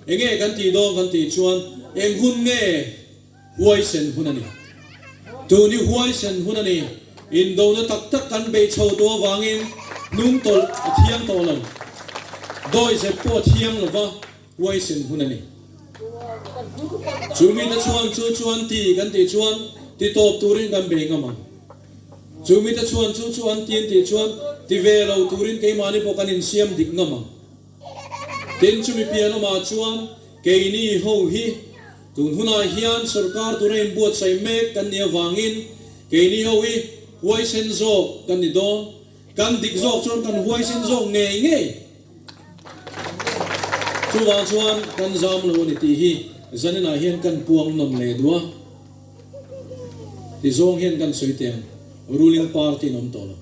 [SPEAKER 3] enge kan tih dawn kan tih chuan eng hun nge huaisen hun a ni. Tun hi huaisen hun a ni. Indona tak tak kan beih chho tawh avangin hnung tawlh a thiang tawh lo. Dawihzep pawh a thiang lo va. Huaisen hun a ni. Chu mite chuan chu chuan ti kan tih chuan ti tawp turin kan bei ngam ang. Chu mite chuan chu chu an ti an tih chuan ti ve lo turin keimahni pawh kan insiam dik ngam ang. Tin, chumi pian awmah chuan keini ho hi tun hunah hian sorkar tura inbuatsaih mek kan nih avangin keini ho hi huaisen zawk kan ni dawn. Kan dik zawk chuan kan huaisen zawk ngei ngei. Chuvang chuan kan zam lo a ni tih hi zaninah hian kan puang nawn leh duh a. Ti zawng hian kan sawi teh ang, ruling party in awm tawh lo.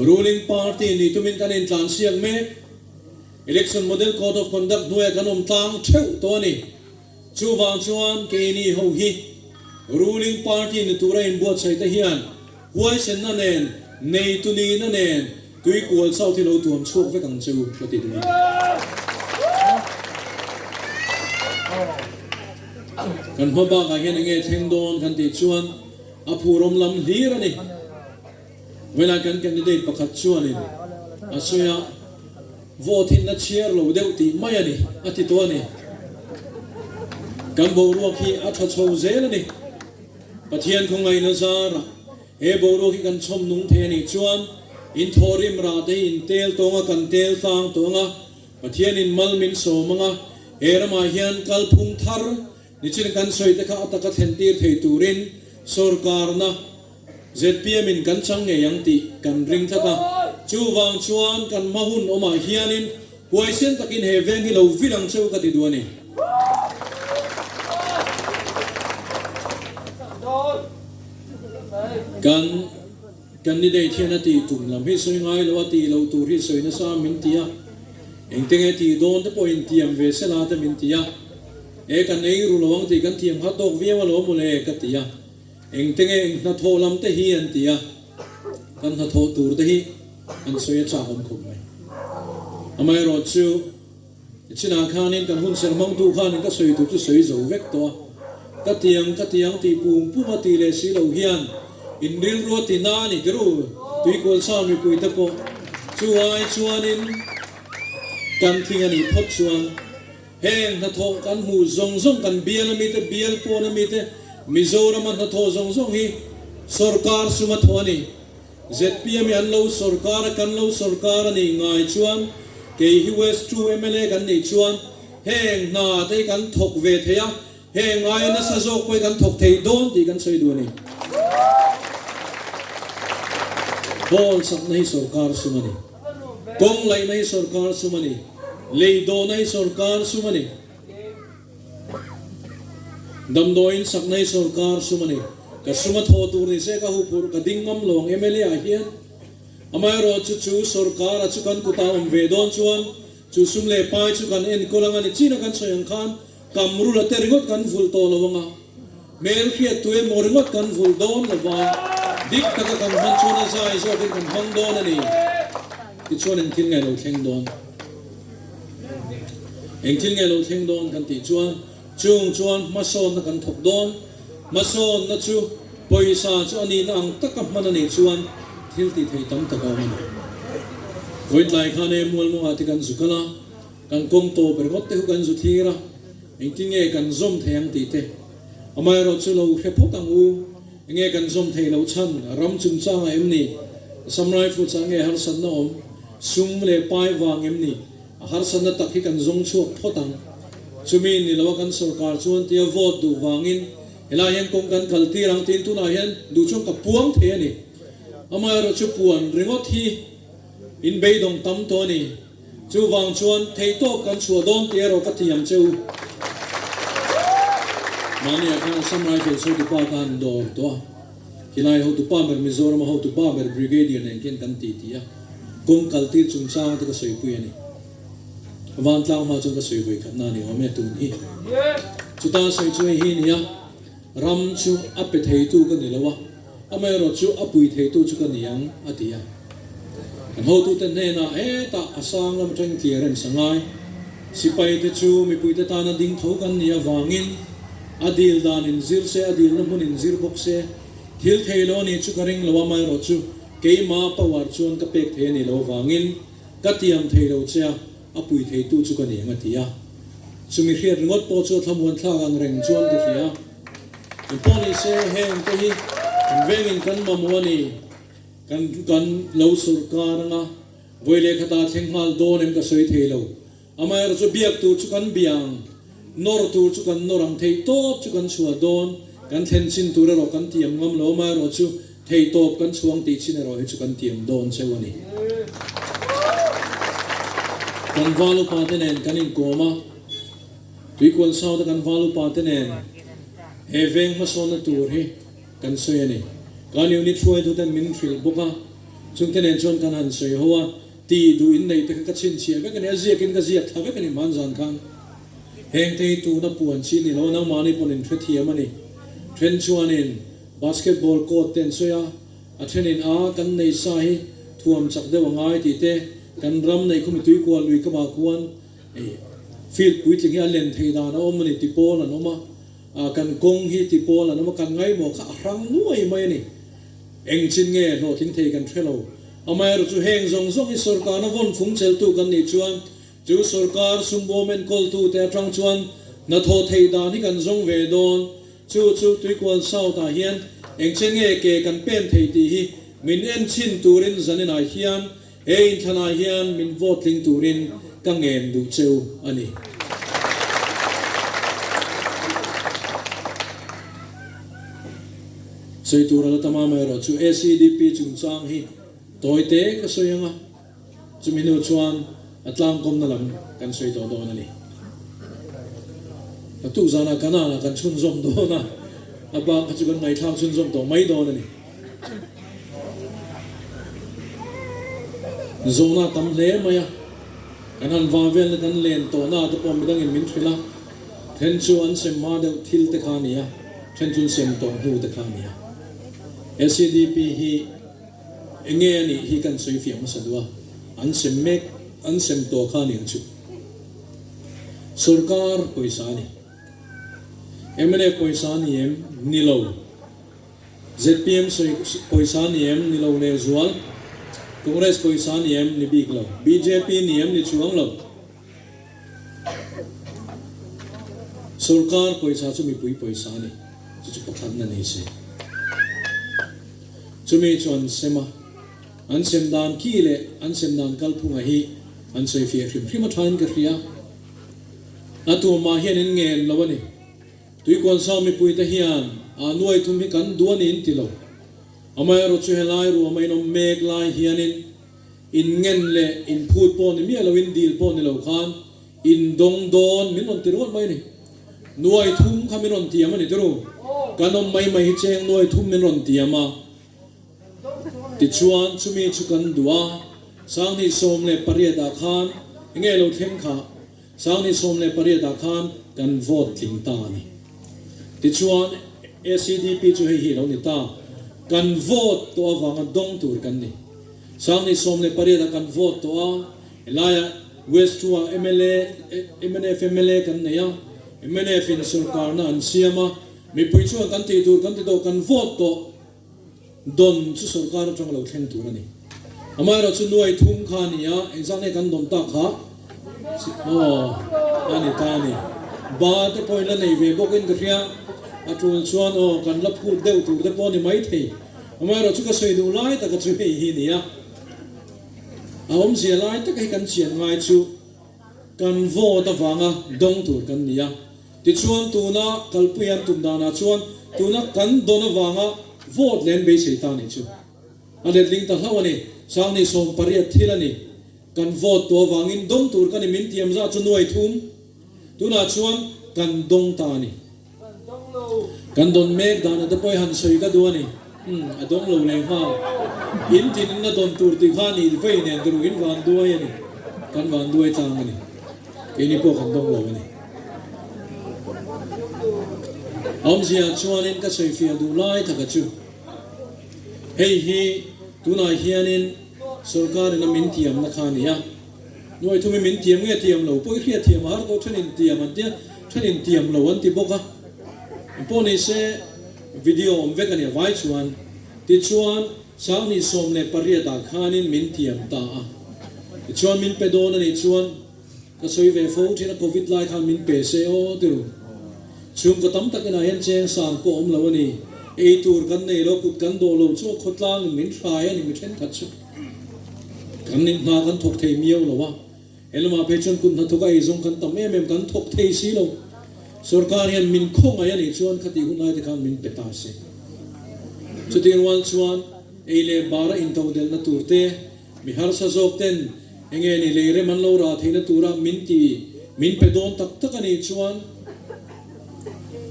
[SPEAKER 3] Ruling party nih tumin kan intlansiak mek. Election Model Code of Conduct hnuaiah kan awm tlang theuh tawh a ni. Chuvang chuan keini ho hi ruling party ni tura inbuatsaih te hian huaisenna nen, neitu nihna nen tuikual chauh hi lo tuam chhuak vek ang che u ka ti duh a ni. Kan hma bakah hian enge thleng dawn kan tih chuan a phurawm lam hlir a ni. Vawilah kan candidate pakhat chuanin a sawi a, Vote hi na chhiar lo deuh tih mai a ni, a ti tawh a ni. Kan boruak hi a tha chho zel a ni. Pathian khawngaihna zarah he boruak hi kan chhawm nung thei a nih chuan in thawhrim rah te hi in tel tawng a, kan tel tlang tawng a, Pathianin mal min sawm ang a, he ramah hian kalphung thar nichin kan sawi te kha a taka thlen tir thei turin sorkarna Zpm in kan chang ngei ang tih kan ring tlat a, chuvang chuan kan hma hun awmah hianin huaisen takin he veng hi lo vil ang cheu ka ti duh a ni. Kan candidate hian a tih tum lam hi sawi ngai lo a, tih loh tur hi sawi nasa min ti a, engtenge tih dawn te pawh intiam ve sela te min ti a, e kan ei ru lo ang tih kan thiam kha tawk viau alawm mawle ka ti a. Engte nge eng hnathawh lam te hi an ti a, kan hnathawh tur te hi an sawi a chak awm khawp mai. Amaherawh chu chinah khanin kan hun ser hmangtu khanin ka sawi tur chu sawi zo vek tawh a, ka tiang ka tiang tih pum pum a tih leh si lo hian in rilru a ti na a ni tirh u, tuikual sa mipui te pawh chu ai chuanin kan tling a nih phawt chuan Heng hnathawh kan hmuh zawng zawng kan bial ami te, bial pawn ami te, Mizorama hnathawh zawng zawng hi sorkar suma thawh a ni. Zpm hi an lo sorkar a, kan lo sorkar a nih ngai chuan kei hi West 2 mla kan nih chuan heng hna te hi kan thawk ve thei a, heng aia nasa zawk pawh hi kan thawk thei dawn tih kan sawi duh a ni. Hall sakna hi sorkar sum a ni. Kawng laihna hi sorkar sum a ni. Lei dawhna hi sorkar sum a ni. Damdawiin sakna hi sorkar sum a ni. Ka sum a thaw tur ni se ka huphurh ka ding ngam lo ang mla ah hian. Amaherawhchu chu sorkar a chu kan kutah awm ve dawn chuan chu sum leh pai chu kan enkawl ang a ni. China kan sawi ang khan Kamrula te ringawt kan vulh tawh lo anga, hmel hriat tu emaw ringawt kan vulh dawn lo va, dik taka kan hman chuan a zai zawkin kan hmang dawn a ni. Tichuan eng thil nge lo thleng dawn? Eng thil nge lo thleng dawn kan tih chuan chung chuan hmasawnna kan thawk dawn. Hmasawnna chu pawisa chu a nihna ang taka hman a nih chuan thil tih theih tam tak a awm a ni. Vawitlai khan e mualmawngah te kan zu kal a. Kan kawng tawp ringawt te hu kan zu thlir a, engtin nge kan zawm thei ang tih te. Amaherawhchu lo hre phawt ang u, enge kan zawm thei loh chhan ram chungchangah em ni? Assam Rifles ah nge harsatna awm? Sum leh pai vang em ni? A harsatna tak hi kan zawng chhuak phawt ang. Chumi ni loa kan sorkar chuan tia vote duh vangin helai hian kawng kan kal tir ang tiin tunah hian duh chuan ka puang thei a ni. Amaherawhchu puan ringawt hi in beidawng tam tawh a ni. Chuvang chuan theihtawp kan chhuah dawn tih erawh ka thiam che u. Mahniah khan Assam Rifles hotupa ka han dawr tawh a, khilai hotupa ber Mizorama hotupa ber Brigadier nen khian kan ti ti a, kawng kal tir chungchang te ka sawipui a ni. Vantlang hma chuan ka sawi vawi khatna a ni awm e tun hi. Chuta sawi chu hei hi a ni a, ram chu a pe theitu ka ni lo a, Amaherawh chu a pui theitu chu ka ni ang, a ti a. Kan hotute hnenah hetah a sang lam atangin clearance a ngai. Sipaite chu mipuite tana ding tho kan nih avangin a dil dan in zir se, a dilna hmun in zir bawk se. Thil thei lo a nih chu ka ring lo, amaherawh chu keima power chuan ka pek thei a nih loh avangin ka tiam thei lo che a, a pui theitu chu ka ni ang, a ti a. Chumi hriat ringawt pawh chu a thlamuan thlak ang reng chuan ka hria. Kan pawh ni se heng te hi kan vengin kan mamawh a ni. Kan kan lo sawrkar anga vawi leh khatah thleng nghal dawn em ka sawi thei lo. Amaherawh chu biak tur chu kan bia ang, nawr tur chu kan nawr ang, theih tawp chu kan chhuah dawn, kan thlen chin tur erawh kan tiam ngam lo, amaherawh chu theih tawp kan chhuang tih chin erawh hi chu kan tiam dawn cheu a ni. Kan val upa te nen kan inkawm a. Tuikual South-a kan val upa te nen he veng hmasawnna tur hi kan sawi a ni. Kan unit hruaituten min hrilh bawk a, chungte nen chuan kan han sawi ho a, tih duh inneih te kha ka chhinchhiah vek a ni, a ziakin ka ziak thla vek a ni hmanzan khan. Hengte hi tuna puan chi ni lo a, nangmahni pawn in hrethiam a ni. Then chuanin basketball court te an sawi a, a thenin a kan nei sa hi thuam chak deuh a ngai tih te, kan ram neih khumi tuikual lui kamah khuan, Hei field puitling hi a len thei dan a awm a ni, tipawl an awm a, kan kawng hi tipawl an awm a, kan ngaimawh kha a hrang nuai mai a ni. Eng chin nge hlawhtling thei kan hre lo. Amaherawh chu heng zawng zawng hi sawrkarna vawn fung cheltu kan nih chuan chu sawrkar sumbawm enkawltute atang chuan hnathawh theih dan hi kan zawng ve dawn. Chu chu Tuikual South ah hian eng chen nge ke kan pen thei tih hi min en chhin turin zaninah hian He inthlanah hian min vote tling turin ka ngen duh cheu a ni. Sawi tur a la tam a, amaherawh chu ACDP chungchang hi tawi te ka sawi ang a, chumi hnu chuan a tlangkawmna lam kan sawi tawh dawn a ni. Naktuk zanah Kanan ah kan chhunzawm dawn a, a bak kha chu kan ngaihthlak chhunzawm tawh mai dawn a ni. Zawhna a tam hle mai a, kan han va velna kan len tawhna te pawh midangin min hrilh a, then chu an sem hma deuh thil te kha a ni a, then chu an sem tawh hnu te kha a ni a. SEDP hi eng nge a nih hi kan sawi fiah hmasa duh a, an sem mek, an sem tawh kha a ni ang chu. Sorkar pawisa a ni. Mnf pawisa a ni em? Ni lo. Zpm sawi pawisa ni em ni lo leh zual, Congress pawisa ni em ni bik lo, bjp ni em ni chuang lo. Sorkar pawisa chu mipui pawisa a ni, chu chu pakhatna ni se. Chumi chu an sem a, an sem dan ki leh an sem dan kalphunga hi an sawi fiah hrim hrim a thain ka hria. A tumah hian in ngen lo a ni. Tuikuansau mipuite hian a nuai thum hi kan duh a ni in ti lo. Amaherawh chu helai ruama in awm mek lai hianin in ngen leh in phut pawh ni miah lo in dil pawh ni lo khan in dawng dawn min rawn ti ringawt mai a ni. Nuai thum kha min rawn tiam a ni tiru. Kan awm mai mai hi cheng nuai thum min rawn tiam a. Tichuan chumi chu kan duh a, 2018 ah khan enge lo thleng kha 2018 ah khan kan vote tling ta a ni. Tichuan ACDP chu hei hi a lo ni ta. Kan vote tawh avanga dawng tur kan ni. 2018 ah kan vote tawh a, helaia West 2 ah mla, mnf mla kan nei a, mnf in sawrkarna an siam a, mipui chuan kan tih tur kan ti tawh, kan vote tawh. Dawn chu sawrkar atang lo thleng tur a ni. Amaherawh chu nuai thum kha a ni a, engzah nge kan dawn tak kha? Aw, a ni ta a ni. Ba te pawhin la nei ve bawkin ka hria. A tul chuan aw kan la phut deuh tur te pawh a ni maithei. Amaherawhchu ka sawi duh lai taka chu hei hi a ni a. A awmzia lai taka hi kan chian ngai chu kan vote avanga dawng tur kan ni a. Tichuan tuna kalpui an tum danah chuan tuna kan dawn avanga vote leh an beisei ta nih chu a letling ta hlauh a ni. Sangni 18 thil a ni. Kan vote tawh avangin dawng tur ka ni min tiam zah chu nuai thum. Tunah chuan kan dawng ta a ni. Kan dawn mek dan ate pawh i han sawi ka duh a ni. Umm, a dawng lo leh nghal. In tin in a dawn tur tih kha ni vei nen ka ruh in van duai a ni. Kan van duai tlang a ni. Keini pawh kan dawng lo a ni. Awmzia chuanin ka sawi fiah duh lai taka chu hei hi tunah hianin sorkar in a min tiamna kha a ni a. Nuai thum hi min tiam nge tiam lo pawh i hriat thiam a har tawh thenin tiam an tia thenin tiam lo an ti bawk a pawh ni se video awm vek a nia vai chuan tichuan sanghnih 18 ah khanin min tiam ta a tichuan min pe dawn a nih chuan ka sawi ve fo thin a covid lai khan min pe se aw ti ru chhungkaw tam tak inah hian cheng sang pawh awm lo a ni ei tur kan nei lo kut kan dawh lo chu a khawtlang in min hrai a ni mi thenkhat chu. Kan nih hna kan thawk thei miau lo a, he lamah phei chuan kut hnathawk a eizawng kan tam em em kan thawk thei si lo. Sorkar hian min khawngaih a nih chuan khatih hun laite khan min pe ta se. Chutih rual chuan ei leh bara intodelhna tur te, mi harsa zawk ten enge ni lei rem an lo rah theihna tura min ti min pe dawn tak tak a nih chuan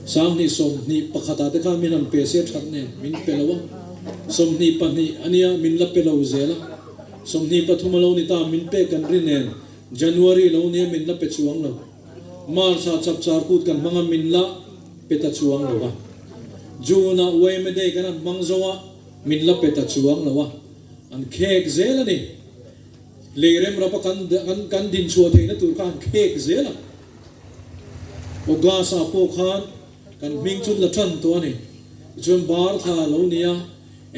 [SPEAKER 3] 2021 ah te khan min han pe se that nen min pe lo a, 22 a nia min la pe lo zel a, 23 a lo ni ta min pek kan ri nen January lo nia min la pe chuang lo, March ah chapchar kut kan hmang a min la pe ta chuang lo a, June ah Uaime Day kan han hmang zo a min la pe ta chuang lo a, an khek zel a ni. Lei remrapa kan kan dinchhuah theihna tur kha an khek zel a. August ah pawh khan kan hming chu la tan tawh a ni. Tichuan bar thla a lo ni a,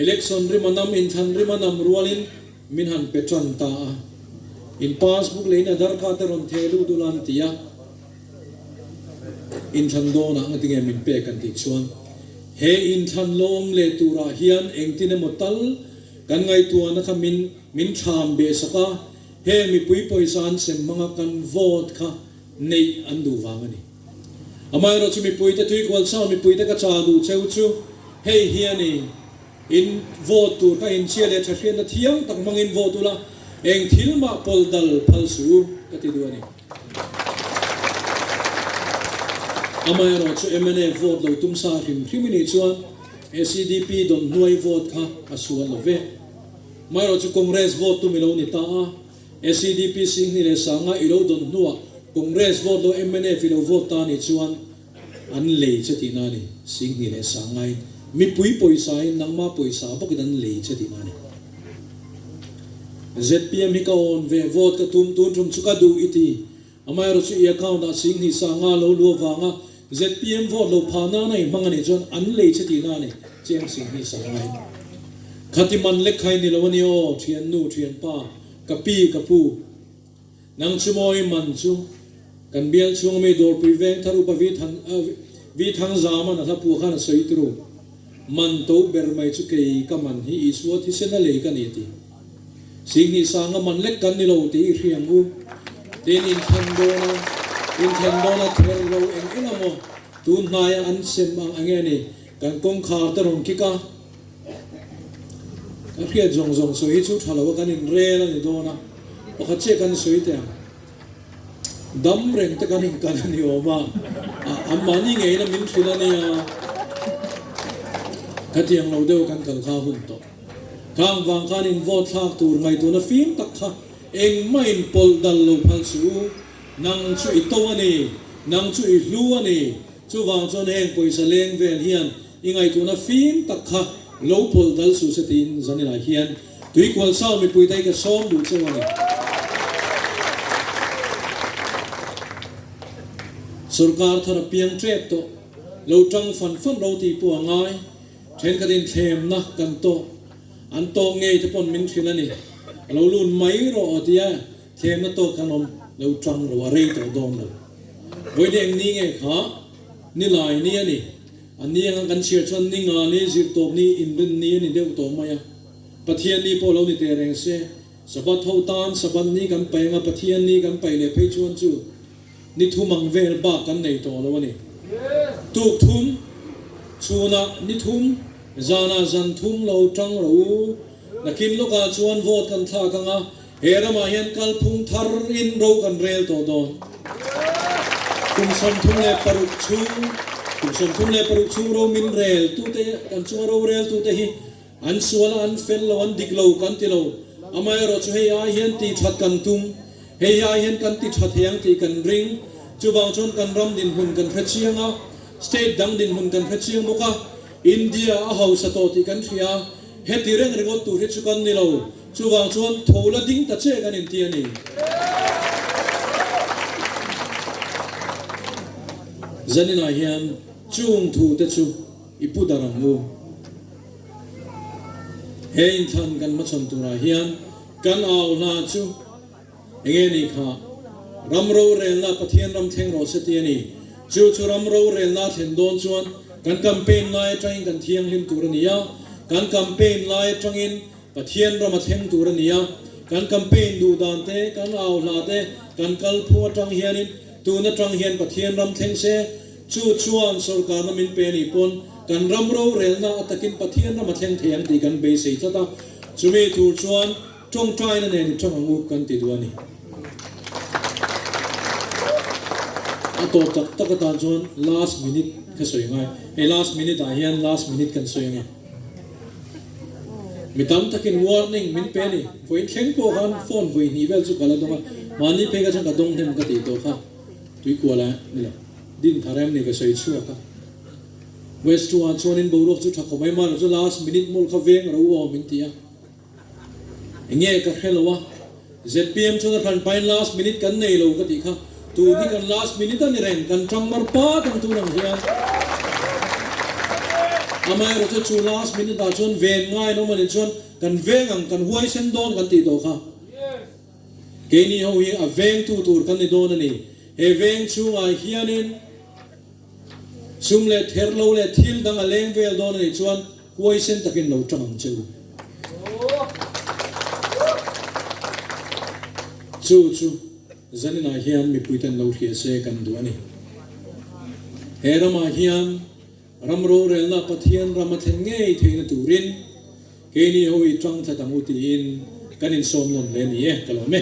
[SPEAKER 3] election rim a nam, inthlan rim a nam rualin min han pe tan ta a. In passbook leh in Aadhaar card te rawn theh lut ula an ti a. Inthlan dawnah ngatinge min pek an tih chuan he inthlan lawm leh turah hian engtin emaw tal kan ngaihtuahna kha min min thlam beh sak a. Heng mipui pawisa an sem hmanga kan vote kha neih an duh vang a ni. Amaherawh chu mipuite tuikual chau mipuite ka cha duh cheu chu hei hi a ni, in vote tur kha inchhia leh tha hriatna thiang tak hmangin vote ula, eng thil mah pawlh dal phal suh u ka ti duh a ni. Amaherawh chu mnf vote lo tum sa hrim hrim i nih chuan SEDP dawn hnuai vote kha a sual lo ve. Maherawh chu Congress vote tum i lo ni ta a, SEDP Singhni leh Sanga i lo dawn hnuah Congress vote lo mnf i lo vote ta nih chuan an lei che tihna a ni. Singhni leh Sangain mipui pawisain nangma pawisa bawkin an lei che tihna a ni. Zpm hi ka awn ve vote ka tum tun tum chu ka duh i ti. Amaherawh chu i account ah Singhni Sanga lo lu avanga zpm vote lo phah nana i hmang a nih chuan an lei che tihna a ni chiang Singhni Sangain. Khati man lek kha i ni lo a ni aw, thiannu, thianpa, ka pi, ka pu. Nang chu maw i man chu kan bial chhung ami Dawrpui veng thar upa Vi Than Vi Thang Zaman a hla pua khan a sawi turu. Man to ber mai chu kei ka man hi Isua thisen a lei ka ni ti. Singhnih sanga man lek kan ni lo tih i hriang u. Tin inthlan dawn a, inthlan dawn a ther lo eng eng a maw? Tun hnaia an sem ang enge ni? Kan kawngkhar te rawn kik a. Ka hriat zawng zawng sawi hi chu tha lo a kan inrel a ni dawn a. Pakhat chiah kan sawi teh ang. Dam reng te kan inkan a ni awm a, anmahni ngeiin a min hrilh a nia. Khatiang lo deuh kan kal kha hun tawh. Khang vang khan in vote thlak tur ngaihtuahna fim tak kha engmah in pawlh dal lo phal suh u. Nang chu i to a ni, nang chu i hlu a ni. Chuvang chuan heng pawisa leng vel hian i ngaihtuahna fim tak kha lo pawlh dal suh se tiin Zanila hian Tuikual Sau mipuite hi ka sawm duh cheu a ni. Sorkar thar a piang tep tawh, lo tang fan fan ro tih pawh a ngai. Thenkhat inthlemna kan tawh, an tawk ngei te pawn min hrilh a ni. A lo lut mai rawh aw tia thlemna tawk khan awm lo tang lo, a rei tawh dawn lo. Vawiin eng ni nge kha? Ni lai ni a ni. A ni anga kan chhiar chuan ni nga ni zirtawp ni inrin ni a ni deuh tawh mai a. Pathian ni pawh lo ni teh reng se. Sabbath ho tan Sabbath ni kan paih anga Pathian ni kan paih leh phei chuan chu ni thum ang vel bak kan nei tawh lo a ni. Tuk thum, chhunah ni thum, zanah zan thum lo tang rawh u. Nakin lawkah chuan vote kan thlak anga he ramah hian kalphung thar in ro kan rel tawh dawn. Kum 36 chhung, kum 36 chhung ro min rel tute, kan chunga ro rel tute hi An sual a, an fel lo, an dik lo kan ti lo. Amaherawh chu hei ai hian tih that kan tum. Hei ai hian kan ti tha thei ang tih kan ring. Chuvang chuan kan ram dinhmun kan hre chiang a, state dang dinhmun kan hre chiang bawk a, India a hausa tawh tih kan hria a, heti reng ringawt tur hi chu kan ni lo. Chuvang chuan tho la ding ta che kan inti a ni. Zaninah hian chung thu te chu i pu dar ang u. He inthlan kan hmachhawn turah hian kan au hna chu enge ni kha? Ram rorelna Pathian ram thleng rawh se ti a ni. Chu chu ram rorelna a thlen dawn chuan kan campaign lai atangin kan thianghlim tur a ni a, kan campaign lai atangin Pathian ram a thleng tur a ni a. Kan campaign duh dan te, kan au hla te, kan kal phung atang hianin tun atang hian Pathian ram thleng se, Chu chuan sorkarna min pe anih pawn kan ram rorelna a takin Pathian ram a thleng thei ang tih kan beisei tlat a, chumi tur chuan tawngtaina nen i tang ang u kan ti duh a ni. A tawp tak tak atan chuan last minute ka sawi ngai, hei last minute ah hian last minute kan sawi ange. Mi tam takin warning min pe a ni, vawiin thleng pawh khan phone vawi hnih vel chu ka la dawng a, mahni phei kha chuan ka dawng hnem ka tih tawh kha. Tuikuala ni lo, din thar em ni ka sawi chhuak a. West Two ah chuanin boruak chu tha khawp mai, mahlo chu last minute mawlh kha veng ro aw min ti a. Enge ka hre lo a, zpm chuan a hran pahin last minute kan nei lo ka tih kha, tun hi kan last minute a ni reng, kan tang mar pat ang tun ang hian. Amaherawhchu chu last minute ah chuan ven ngai an awm a nih chuan kan veng ang, kan huaisen dawn kan tih tawh kha. Keini ho hi a vengtu tur kan ni dawn a ni. He veng chhungah hianin sum leh therhlo leh thil dang a leng vel dawn a nih chuan huaisen takin lo tang ang che u. Chu chu zaninah hian mipuiten lo hria se kan duh a ni. He ramah hian ram rorelna Pathian ram a thlen ngei theihna turin Keini ho hi tang tlat ang u tiin kan insawm nawn hle ni e, ka lawm e.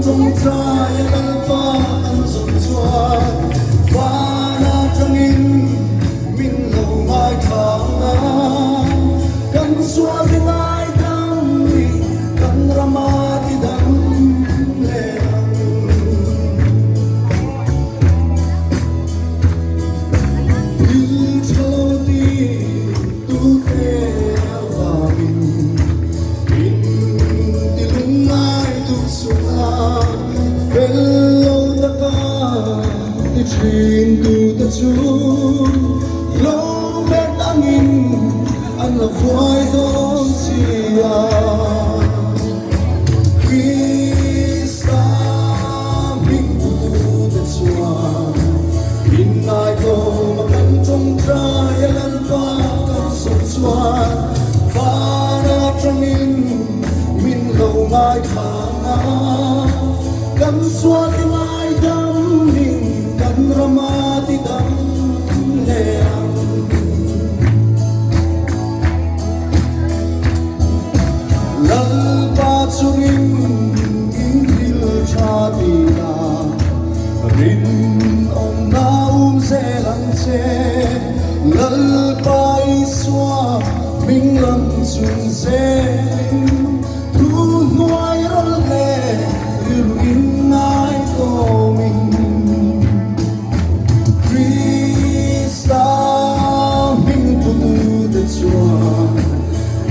[SPEAKER 4] tawngtai a Lalpa kan zawm chuan van atangin min lo ngaithlang a, kan sual ti ngaidam ni kan rama ti dam leh ang. Thil tha lo ti tute avangin in ti lungngai duh suh a, fel lo taka ti thin tute chu lo bet angin an lo vuai dawn si a. Krista hming putute chuan inngaihtlawm a kan tawngtai a Lalpa kan sawm chuan van atangin min lo ngaithlang a, kan sual i ngaidamin kan rama tidam leh ang. Lalpa chu ring in thil tha ti la, rinawmna um zel ang che. Lalpa Isua hming lam chung zelin thu hnuai rawlh leh rilru in ngaitawmin. Krista hming putute chuan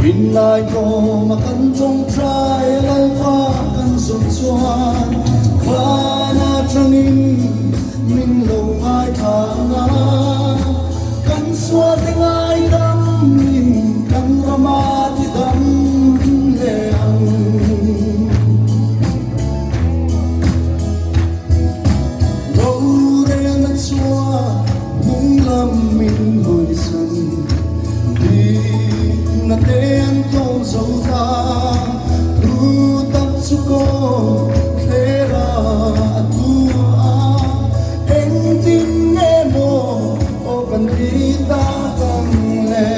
[SPEAKER 4] inlaitlawm a kan tawngtai Lalpa kan zawm chuan van atangin min lo ngaithlang a, kan sualte ngaidamin kan rama tidam leh ang. Rorelna chuan hnung lam min hawisan, dikna te an tlawm zo ta, thu tak chu kaw thlera a tu a, engtin nge maw aw kan ti tak ang le.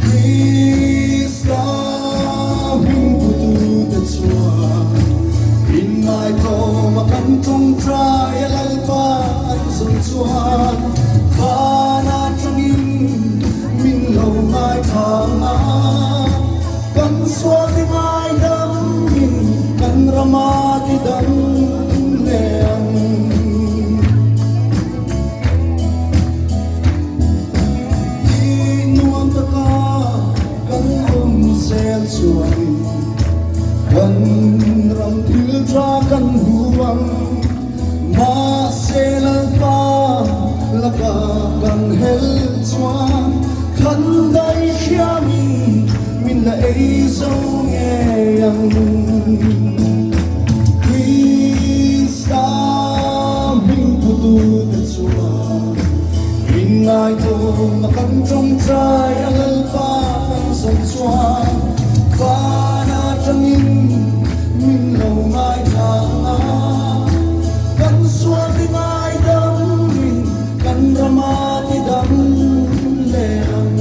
[SPEAKER 4] Krista hming putute chuan inngaihtlawm a kan tawngtai a Lalpa an zawm chuan van atangin min lo ngaithlang a, kan sual ti ngaidamin kan rama ti dam leh ang. I nuam taka kan awm zel chuanin kan ram thil tha kan hu ang. Mahse Lalpa laka kan hel chuan kan dai hriamin min la ei zo ngei ang. Krista hming putute chuan inngaihtlawm a kan tawngtai a Lalpa kan zawm chuan van atangin min lo ngaithlang a, kan sual ti ngaidamin kan rama tidam leh ang.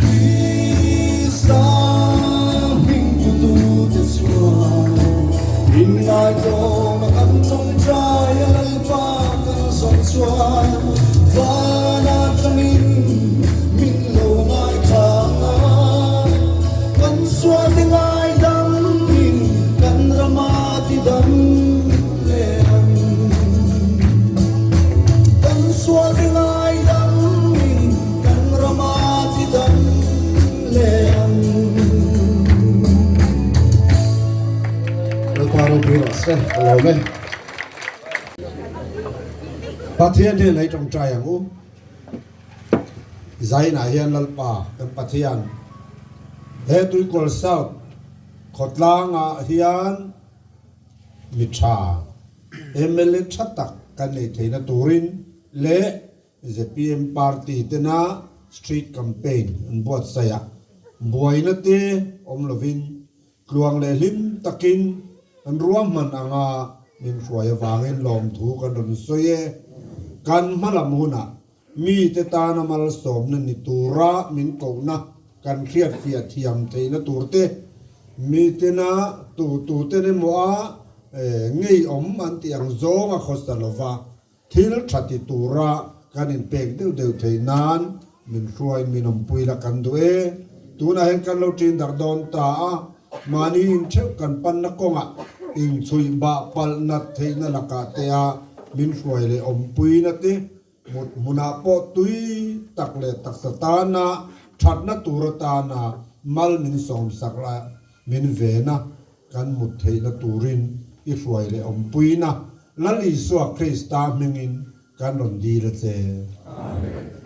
[SPEAKER 4] Krista hming putute chuan inngaihtlawm a kan tawngtai a Lalpa kan zawm chuan van atangin Min lo ngaithlang a, kan sual ti ngaidam in kan rama ti dam leh ang. Kan sual ti ngaidam in kan rama ti dam leh ang.
[SPEAKER 2] Lalpa ropui rawh se, ka lawm e. Pathian hian hei tawngtai ang u. Zainah hian Lalpa kan Pathian he Tuikawl South khawtlangah hian mi tha mla tha tak kan nei theihna turin leh zpm party tena street campaign an buatsaih a, buaina te awm lovin.
[SPEAKER 5] Tluang leh hlim takin an ruahman anga min hruai avangin lawmthu kan rawn sawi e. Kan hmalam hunah mite tana malsawmna ni tura min kohna kan hriatfiah thiam theihna turte, mitena tu tuten emaw a ngeiawm an tih ang zawng a khawsa lova Thil tha ti tura kan inpek deuh deuh theih nan min hruai min awmpui la kan duh e. Tunah hian kan lo ṭin darh dawn ta a, mahni intheuh kan panna kawngah inchhuih bah palh nat theihna lakah te a min hruai leh awmpuina te mut hmunah pawh tui tak leh taksa tana thatna tur atana mal min sawmsak la min ven a. Kan mut theihna turin i hruai leh awmpuina Lal Isua Krista hmingin kan rawn dil a che.
[SPEAKER 6] Amen.